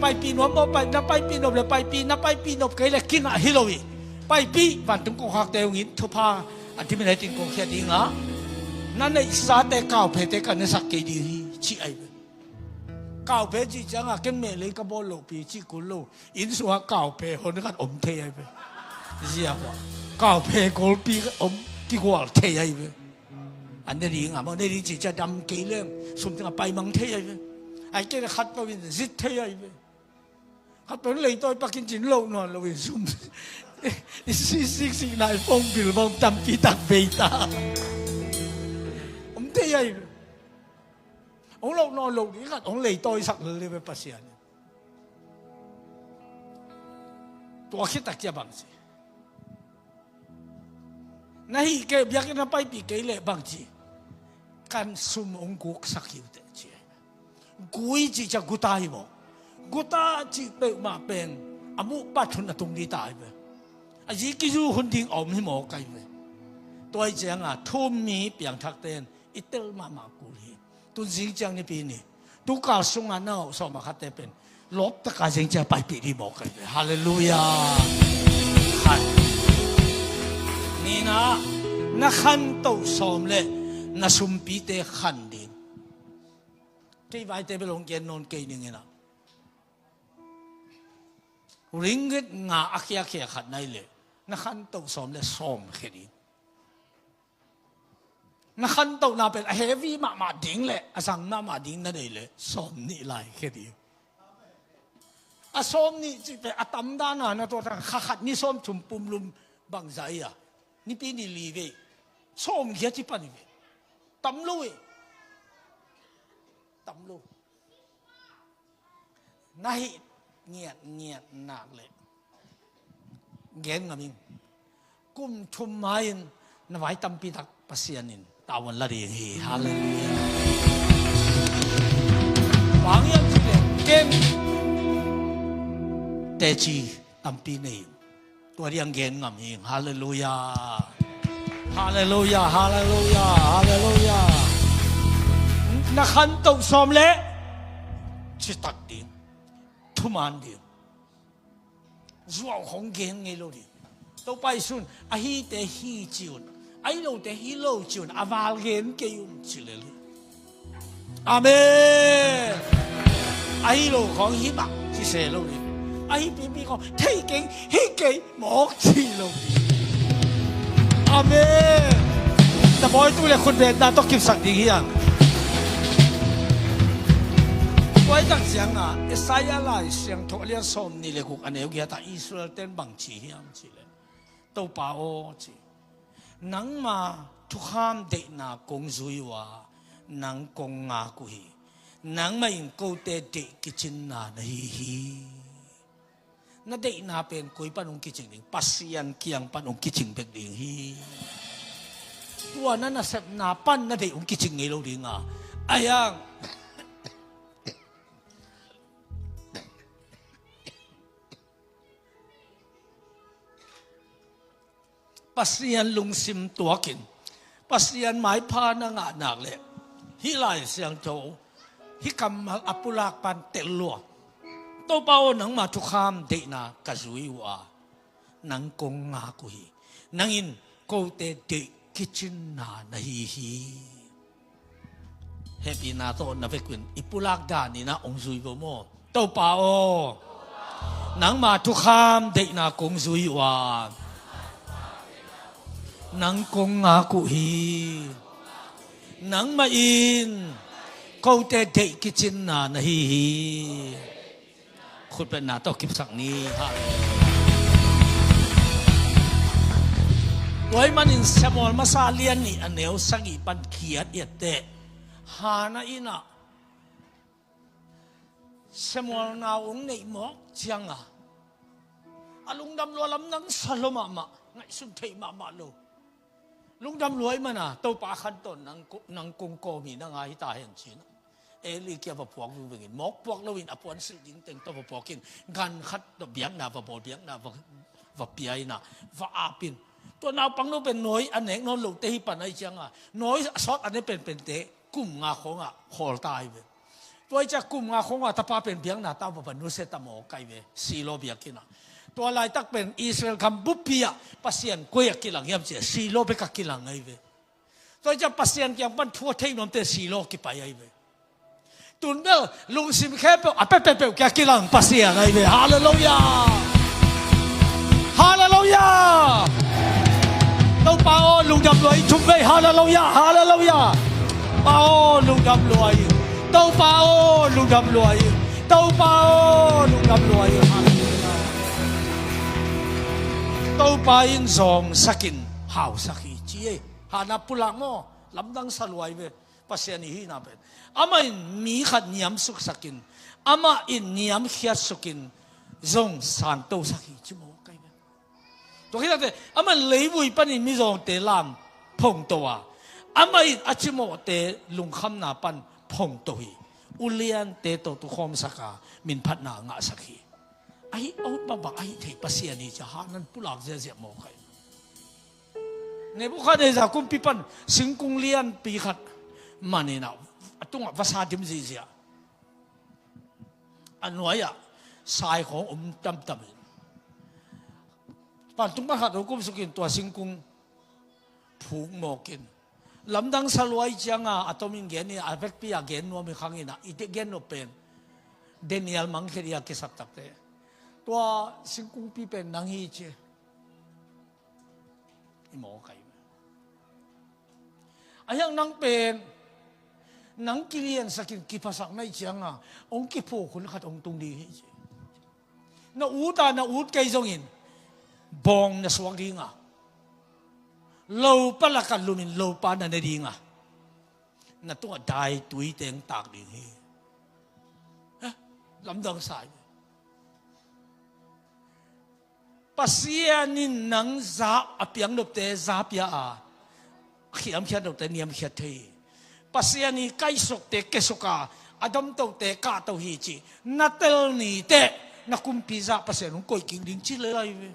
paipih nuam maw pai na paipih nop le paipih na paipih nop kei le kingah hi lo hi. Paipih vantung kongkhakte hong in thupha a dimin a hitin kongkhia dingah na neihsate kauphete ka nesak kei ding hi cih ahi ve. Kauphe cih ciangah ken mehlei ka bawl lohpi cih kul lo. Inn sungah kauphe hon khat om thei ahi ve. Ziahua kauphe golpi om kigual thei ahi ve. A ne dingah maw ne ding cih ciah dam kei leng sum tengah paimang thei ahi ve. Ai kei le khat peuh in zit thei ahi ve. Khat peuh in leitawi pakin cin loh nawn loin zum i sisiksik nai phone bill bang tampi tak bei ta. Om thei ahi ve. Hong loh nawn loh ding khat hong leitawisak lel ve Pasian. Tua khit tak ciah bang si. Na hih kei biakinn na paipih kei leh bangci kan sum hong guksak hi uh teh ci. Gui cih ciah guta hi maw? Guta cih peuhmah pen a muh pat hun a tung dita hi ve. A zi kizu hun ding a om hi maw kai ve. Tua hi cianga thu-um mi piangthakte in i tel mahmah kul hi. Tun zing ciang Nipi ni, tukal sungah na ngah sawm a khatte pen lawptaka zing ciang paipih dih maw kai ve. Halleluiah. Khat. Nihna, na khantoh sawm le na sumpite khan ding. Kei vaite bel hong gen nawn kei ning inah, ringgit nga a khiakhia khat na hih leh na khantoh sawm le sawm khia ding. Na khantohna pen a heavy mahmah ding le a zang mahmah ding na deih leh sawm nih lai khia ding. A sawm nih cih pen a tamdana na tuah tang kha khat ni sawm thum pumlum bangzah hi a, Nipi ni li vei sawm khia ci pan hi ve. Tam lo hi. Tam lo. Na hih ngiatngiat nak leh gen ngam ing. Kum thum mai-in na vai tampi tak Pasian in tavuan la ding hi. Halleluiah. Bang hiam cih leh ken teci tampi nei in tua diang gen ngam hi. Halleluiah. Halleluiah. Halleluiah. Halleluiah. Na khantoh sawm le citak ding, thuman ding. Zuau khong gen ngei lo ding. Topa Jesuh in a hite hi ci un, a hi lote hi lo ci un, a val gen kei un ci lel hi. Amen. A hi lo khong hi mah ci se lo ding. A hi pipi khong thei keng hi kei mawk ci lo ding. Amen. Tabawi tu le khutbetna tawh kipsak ding hiang. Tuai tak cianga Isaiah lai siangtho a lian sawm nih le guk a neu giat ah Israel ten bang ci hiam ci le, Topa aw ci, nangma thukham deihna kong zui uh a, nang kong ngak uh hi. Nangmah in kote deih kicinna na hi hi. Na deihna pen koi pan hong kicing ding? Pasian kiang pan hong kicing bek ding hi. Tua na nasepna pan na deih hong kicing ngei lo dinga, a hiang Pasian lungsim tuakin Pasian maipha na ngah nak leh hih Lai Siangtho hih kammal a pulak pan tel lua. Topa aw, nangma thukham deihna ka zui uh a, nang kong ngak uh hi. Nang in kote deih kicinna na hi hi. Hehpihna tawh na vekun i pulak dan in ah hong zui vo maw? Topa aw, nangma thukham deihna kong zui uh a, nang kong ngak uh hi. Nangmah in kote deih kicinna na hi hi. Khutbetna tawh kipsak ni. Hallelujah. Tua ahih manin Samuel masa lian nih a neu sagih pan kiat i et teh, Hannah in ah Samuel nau hong neih mawk cianga a lungdam lua, lamdang sa lua mahmah, ngaihsun theih mahmah lo. Lungdam lua ahih mana Topa khantawn nang ko-, nang kong kawm hi, nang a hi ta hen ci-in ah Eli kiang va puak vingveng in, mawk puak loin a puansilh ding teng tawh va puak in, gan khat tawh biakna va bawl, biakna va, va pia in ah va ap in. Tua naupangno pen nawi a nek nawn lote hi pan ahih cianga nawi a sawt a ne penpente kum nga khawngah khawl ta hi ve. Tua hi ciang kum nga khawngah tapa pen biakna tawh va, va nusia ta maw kai ve, Shiloh biakinn ah. Tua laitak pen Israel gam buppi ah Pasian koi ah kilang hiam ci-a Shiloh bek ah kilang ahi ve. Tua hi ciang Pasian kiang pan thu a thei nuamte Shiloh kipai ahi ve. Tun bel lungsim khempeuh a peuhpeuh kiang kilang Pasian ahi ve. Hallelujah. Hallelujah. Topa aw, lungdam lua ing thum vei. Hallelujah. Hallelujah. Pa aw, lungdam lua ing. Topa aw, lungdam lua ing. Topa aw, lungdam lua ing. Hallelujah. Topa in zawngsak in hausak hi ci ei. Hannah pulak maw, lamdang sa lua hi ve. Pasian i hihna pen, amah in mi khat niamsuksak in, amah in niamkhiatsuk in zong sangtosak hi ci maw kai ve. Tua khit takte amah in leivui panin mizawngte lam phongto a, amah in a cimawhte lungkhamna pan phongto hi. Uliante tawh tukhawmsak a minphatna ngahsak hi. Ahi, oh, bangbang ahi thei Pasian hi ci-a hahnan pulak ziahziah mawk ahi. Nebukhadnezzar kumpi pan singkung lianpi khat manin ah, a tungah vasa dim zihziah. A nuai-ah saikhawng om tamtam in, vantung pan khat hong kumsukin tua singkung phuk mawkin, lamdang sa lua ahih cianga a tomin gen hi, a vekpi-a gen nuam hi khangin ah, i gen nop pen Daniel mangkhet hi a kisap takte. Tua singkungpi pen nang hi ci. I mawk ahi. A hiang nang pen, nang kiliansakin kiphasak na hih cianga hong kiphuk hun khat hong tung ding hi ci. Na ut a, na ut kei zongin bawng na suak dinga, lopa lakah lumin lopa na ne dinga, na tungah daitui teng tak ding hi. Eh, lamdang sa hi. Pasian in nang za a piang nopte za pia a, khiamkhiat nopte niamkhiat thei hi. Pasian i kaihsukte kiasuk a, a damtote kahto hi cih na tel ni teh, na kumpi zah Pasian hong koih kik ding ci lel ahi ve.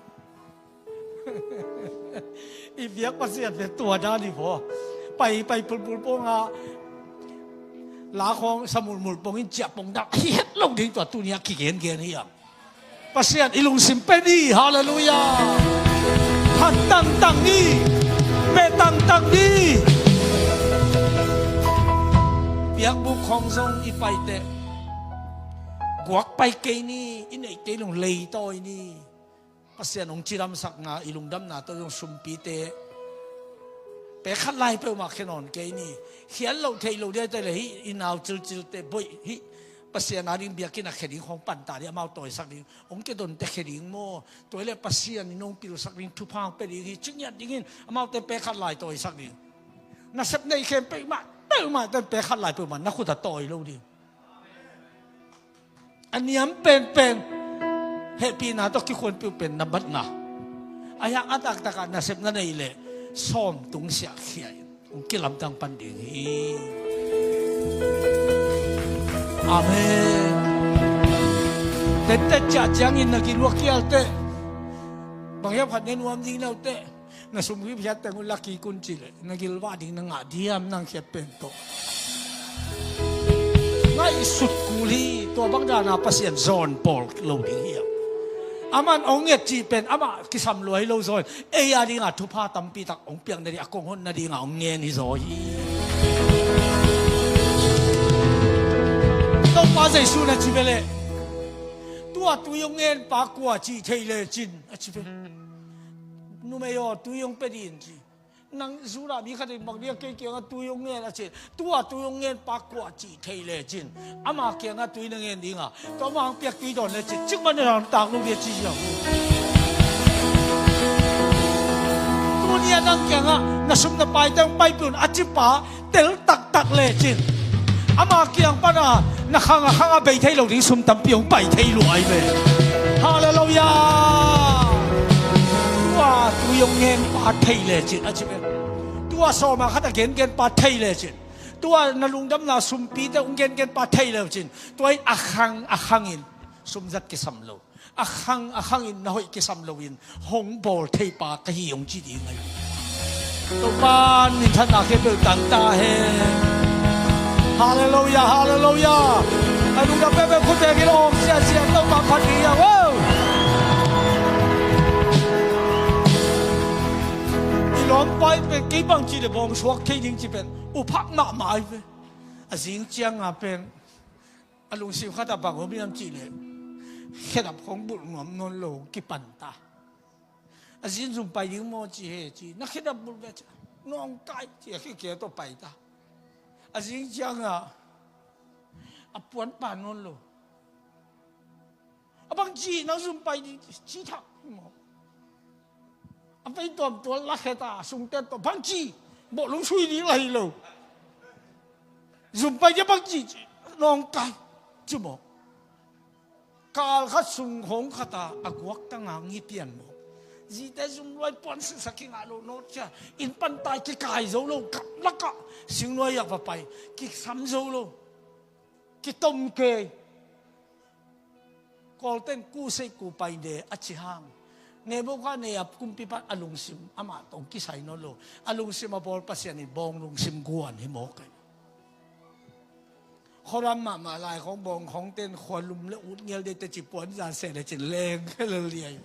I biak Pasian ve tua dan hi vaw. Pai, pai pulpul pong a, la khawng sa mulmul pong in ciah pong dan hi het lo ding tua tuni a kigengen hi a. Pasian i lungsim pe ni, halleluiah. Phat tangtang ni, meh tangtang ni. Biakbuk khawng zong i paiteh guak pai kei ni, i neihte lung leitawi ni. Pasian hong cidamsakna, i lungdamna tawh zong sumpite pek khat lai peuhmah khia nawn kei ni. Khial loh theih loh ding a hite le hih i nau cilcilte boih hih Pasian a ding biakinn a khia ding khawng panta ding, amau tawisak ding. Hong kidonte khia ding maw? Tua hi leh Pasian in hong pilsak ding, thupha hong pia ding hi ci ngiat dingin amaute pek khat lai tawisak ding. Nasep nei khempeuh mah, peuhmah ten pek khat lai peuhmah na khut a tawi lo ding. A niam penpen hehpihna tawh kikhuanpih uh pen na batna. A hiang a taktakah nasep na neih leh sawm tung siahkhia in hong kilamdang pan ding hi. Amen. Tette ciah ciangin na gil uh a kial teh, bang hiam khat ne nuam ding na uh teh, na sum hiphiat teng uh la kik un cih leh na gilvah ding na ngah diam, nang khiat pen tawh. Ngaihsut kul hi, tua bang dana Pasian zawn pawl lo ding hi a. Aman hong nget cih pen amah kisam lua hi lo zaw in, ei a dinga thupha tampi tak hong piak nading, a kong hon nadinga hong ngen hi zaw hi. Topa Jesu na ci ve leh, tua tui hong ngen pa kua cih thei lecin a ci ve. Numei aw, tui hong pia dih in ci. Nang Judah mi khat in bang dia kei kiangah tui hong ngen a ci. Tua tui hong ngen pa kua cih thei lecin, ama kiangah tui na ngen dinga, tua ama hong piak tui dawn lecin, cikmah na hong tak lo dia ci hiam? Tuni a nang kiangah na sum na paite hong paipih un a ci pa tel taktak lecin, ama kiang pana na khang a khang a bei thei lo ding sum tampi hong pai thei lua ahi ve. Halleluiah. Tua tui hong ngen pa thei lecin a ci ve. Tua sawma khat a gengen pa thei lecin, tua na lungdamna sumpite hong gengen pa thei lecin, tua in a khang a khangin sumzat kisam lo, a khang a khangin na hoih kisam loin hong bawl thei pa ka hi hong ci ding ahi. Topa minthanna khempeuh tang ta hen. Halleluiah, halleluiah. A lungdam peuhpeuh khut bengin awng siasia Topa phat ding hi a, wow. I lawmpa in pen kei bangci le bawngsuak thei ding ci pen uphak mahmah ahi ve. A zing cianga pen a lungsim khatah bang om hiam cihleh, khedap khong bulh nuam nawn lo kipan ta. A zin zum pai ding maw ci he ci, na khedap bulh ve ci, nawngkai ci a khikhe tawh pai ta. A zing cianga a puan pan nawn lo. A bangci nang zum pai ding ci thak hi maw? A pei tuam tual la khe ta, sungte tawh bangci bawh lung sui ding la hi lo. Zum pai ding bangci ci, nawngkai ci maw? Kal khat sung hong khata a guak tanga ngi pian maw? Zite zum luai puan sisa kingah lo nawt cia, inn pantai kikai zo lo, kap lakah singnuai ah va pai, kisam zo lo, kitom kei. Kawlten kuseih kupai de a ci hang, Nebukhadnezzar kumpipa a lungsim amah tawh kisai nawn lo. A lungsim a bawl Pasian in bawng lungsim guan hi mawk ai. Khuaram mahmah lai khawng bawng khawngten khualum le ut ngel de te ci puan zan seh le cin leng khe le liai.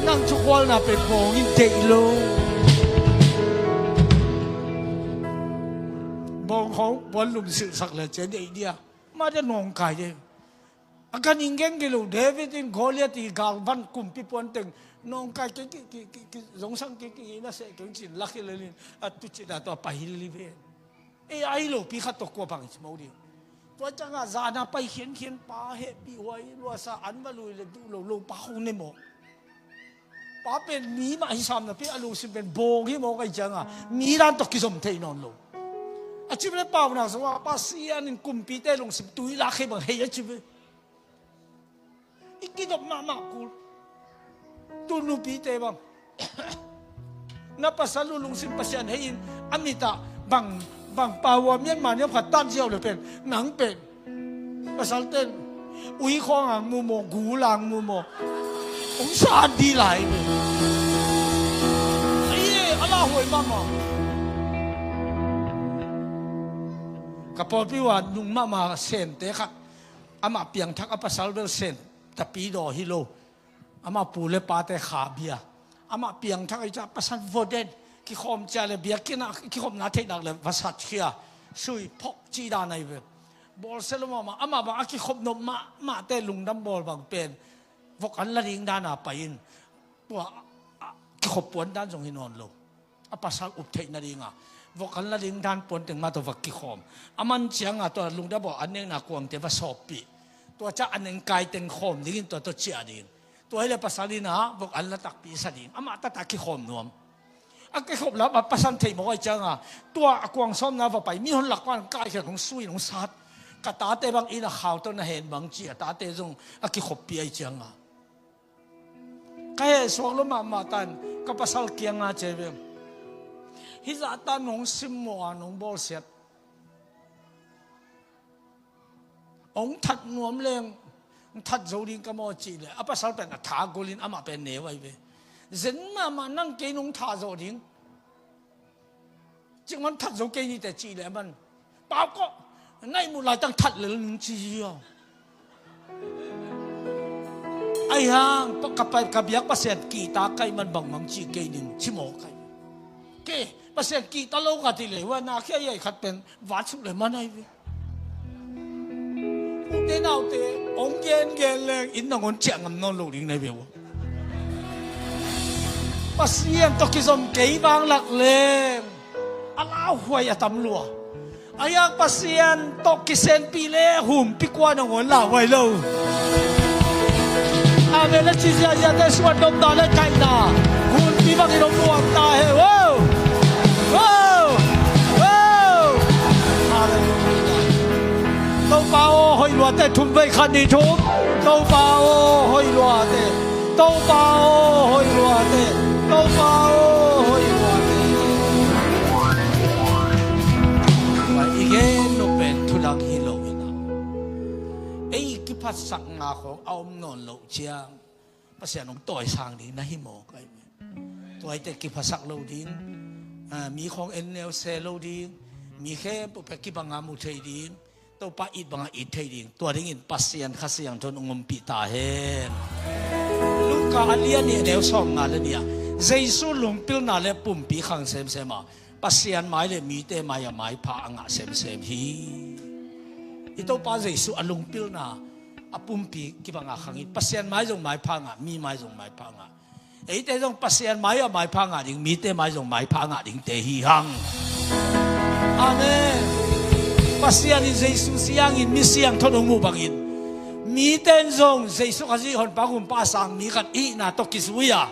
Nang thukhualna pen bawng in deih lo. Bawng khawng puan lum silhsak le cin deih dia. Ma de nawngkai de. A gan in gen gilo, David in Goliath i galvan kumpi puanteng nawngkai ki, ki, ki, ki, ki, zongsang ki, ki, na seh keng cin lak hi lelin a tucin a tua pahil li ven. Ei a hi lopi khat tawh kua bang i ci mo ding. Tua ciangah zana pai khiankhian pa hehpih huai luasa an va lui le duh lo lo pa khong ne maw? Pa pen mi mah hi sam napi a lungsim pen bawng hi mawk ai cianga mi dan tawh kizom thei nawn lo. A ci ve le paunak zong ah Pasian in kumpite lungsim tui lak hi bang hei a ci ve. I kidop mahmah kul. Tu nupite bang na pasal uh lungsim Pasian hei in a mitah bang bang pau a mianma niam khat tan ziau le pen nang pen Pasalten ui khawng ang mu maw, gul ang mu maw, hong sa di lai ve. Ai e, a la huai mahmah. Ka pawlpi uh a nung mahmah sente khat, amah piangthak a pasal bel sen tapi daw hi lo. Amah pu le pate kha bia. Amah piangthak i ca pasan voden. Kikhawm cia le biakinn ah kikhopna theihnak le va satkhia. Sui phok ci dan ahi ve. Bawlsia lo mahmah. Amah bang a kikhop nop mahmahte lungdam bawl bang pen vok an la ding dana pai in. Tua a kikhop puan dan zong hi nawn lo. A pasal up theih nadinga vok an la ding dan puanteng mah tawh va kikhawm. A man cianga tua lungdam bawl an nekna kuangte va sawppih. Tua ca a nengkai teng khawm dingin tua tawh ciah ding. Tua hi le pasal ina vok an la takpi sa ding. Amah tata kikhawm nuam. A kikhop lam a pasan theih mawk ai cianga tua a kuang sawmna va pai mi hon lak pan kaikhiat hong sui hong sat. Ka tate bang ina khau tawh na hen bang ci a tate zong a kikhoppi ai cianga. Ka heh suak lo mahmah tan ka pasal kianga cei ve. Hih zahtan nong simmawh a nong bawlsiat. Hong that nuam leng hong that zo ding ka maw cih le a pasal pen a tha gulin amah pen neu ai ve. Zen mahmah nang kei nong thah zawh ding. Cikmah that zo kei nite cih leh a man pau kawh na ihmut laitang that lel ning ci zia. Aihang ka biak Pasian kihta kaih man bangmang cih kei ning ci maw kai. Kei Pasian kihta lo ka ti leh hua na khia iai khat pen vatsuk le man ai ve. Ute naute hong gengen leng in nangawn ciah ngam nawn lo ding nai ve uh. Pasian tawh kizom kei vang lak leng a lauhuai a tam lua. A yak Pasian tawh kisenpih le humpi kua nangawn lauhuai lo. Amen le ci ziahziahte suan dopna le kaihna humpi bangin hong nuam ta he. Wow! Wow! Wow! Halleluiah. Topa aw hoih luate thum vei khat ni thum. Topa aw hoih luate. Topa aw hoih luate. Topa aw hoih luate. Tua i gen nop pen thudang hi lo inah ei kiphatsakna khawng a om nawn loh ciang Pasian hong tawisang ding na hi maw kai ve. Tuaite kiphasak lo ding. Mi khawng en neu se lo ding. Mi khempeuh pia kibanga mu thei ding. Topa it banga it thei ding. Tua dingin Pasian Kha Siangtho in hong ompih ta hen. Luka a lian nih a neu sawm nga le nih ah Jesu lungpilna le pumpi khang semsem a Pasian mai le mite mai a maipha a ngah semsem hi. I Topa Jesu a lungpilna a pumpi kibanga khang hi. Pasian mai zong maipha ngah, mi mai zong maipha ngah. Eite zong Pasian mai a maipha ngah ding, mite mai zong maipha ngah dingte hi hang. Amen. Pasian in Jesu siangin mi siangtho nong muh bangin mite in zong Jesu Khazih honpa kumpa a sang mi khat ihna tawh kizui a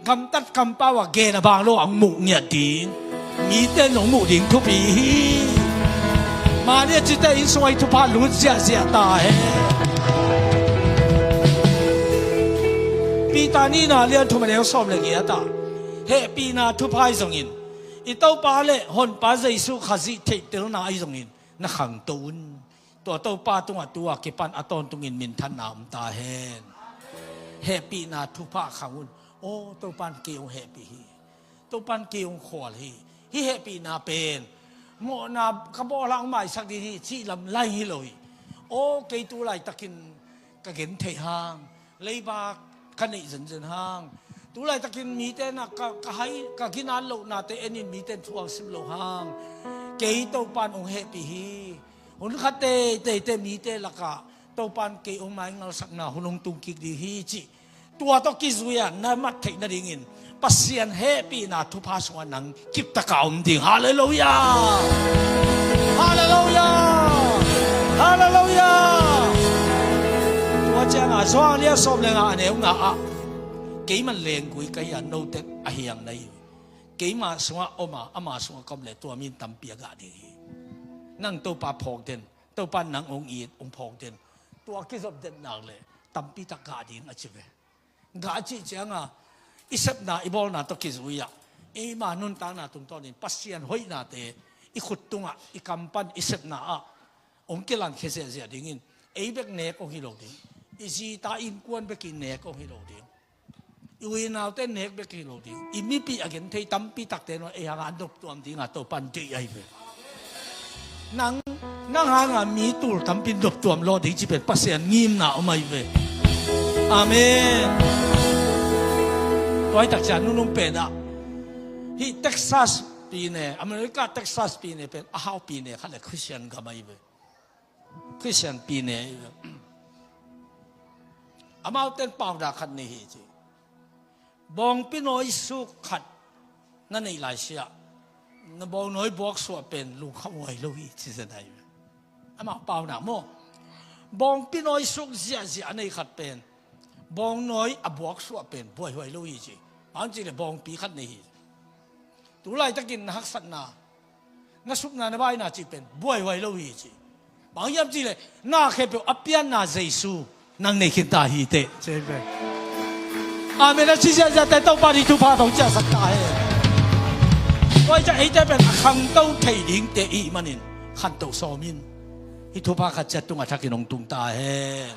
gamtat kampau a gen a bang lo a hong muh ngiat ding. Mite in hong muh ding thupi hi. Mani a cite inn sungah i thupha lut ziahziah ta he. Peter nihna lian thum a neu sawm le giat ah hehpihna thupha ahi zongin i Topa le honpa Jesu Khazih theihtelna ahi zongin na khangto un. Tua Topa tungah tu a kipan a tawntungin minthanna om ta hen. Hehpihna thupha khang un. Aw, Topan kei hong hehpih hi. Topan kei hong khual hi. Hih hehpihna pen mawhna ka bawl hang maisak ding hi cih lam lai hi lo hi. Aw, kei tu laitakin ka gen theih hang, leiba ka neih zenzen hang, tu laitakin mite na ka, ka hai, ka ginat lohnate enin mite in thu a sim loh hang, kei Topan hong hehpih hi. Hun khat teitei te mite lakah Topan kei hong maingalsakna hun hong tung kik ding hi cih tua tawh kizui-a na mat theih nadingin Pasian hehpihna thupha sungah nang kiptak a om ding. Halleluiah! Halleluiah! Halleluiah! Tua ciangah Johan a lian sawm le nga a neu nga ah, keimah lenggui ka hi a, note a hiang na hi uh. Keimah sungah om a, ama sungah ka om leh tua mi in tampi a gah ding hi. Nang Topa phawk den, Topa nang hong it, hong phawk den. Tua kizop den nak leh tampi tak gah ding a ci ve. Gah a cih ciangah i sepna i bawlna tawh kizui-ah eima nuntakna tungtawnin Pasian hoihnate i khut tungah, i kam pan, i sepna ah hong kilankhia ziahziah dingin ei bek nek hong hi lo ding. I zita innkuan bekin nek hong hi lo ding. I u i naute nek bek hi lo ding. I mipi a gen thei tampi takte nawn ei hanga noptuam dinga Topan deih ahi ve. Nang, nang hanga mi tul tampi noptuam lo ding ci pen Pasian ngimna om ahi ve. Amen. Tua hi tak ciang nunung pen ah, hih Texas pine, America Texas pine pen a hau pine khat le Christian gam ahi ve. Christian pine ahi ve. Amaute in paunak khat nei hi ci. Bawngpi nawi suk khat na neih laisiah na bawngnawi buaksuah pen lungkhamhuai lo hi ci zen ahi ve. Amah paunak maw? Bawngpi nawi suk ziahziah a nei khat pen bawngnawi a buaksuah pen buaihuai lo hi ci. Bang ci le bawngpi khat nei hi. Tu laitakin na haksatna, na supna, na baina cih pen buaihuai lo hi ci. Bang hiam cih leh na khempeuh a pianna Jesu nang nei khin ta hi teh. Ci hi ve. Amen a ci ziahziahte Topa in thupha tawh hong ciahsak ta hen. Tua hi ciang eite pen a khangto thei dingte i hih manin khanto sawm in. Hih thupha khat ciat tungah thakin hong tung ta hen.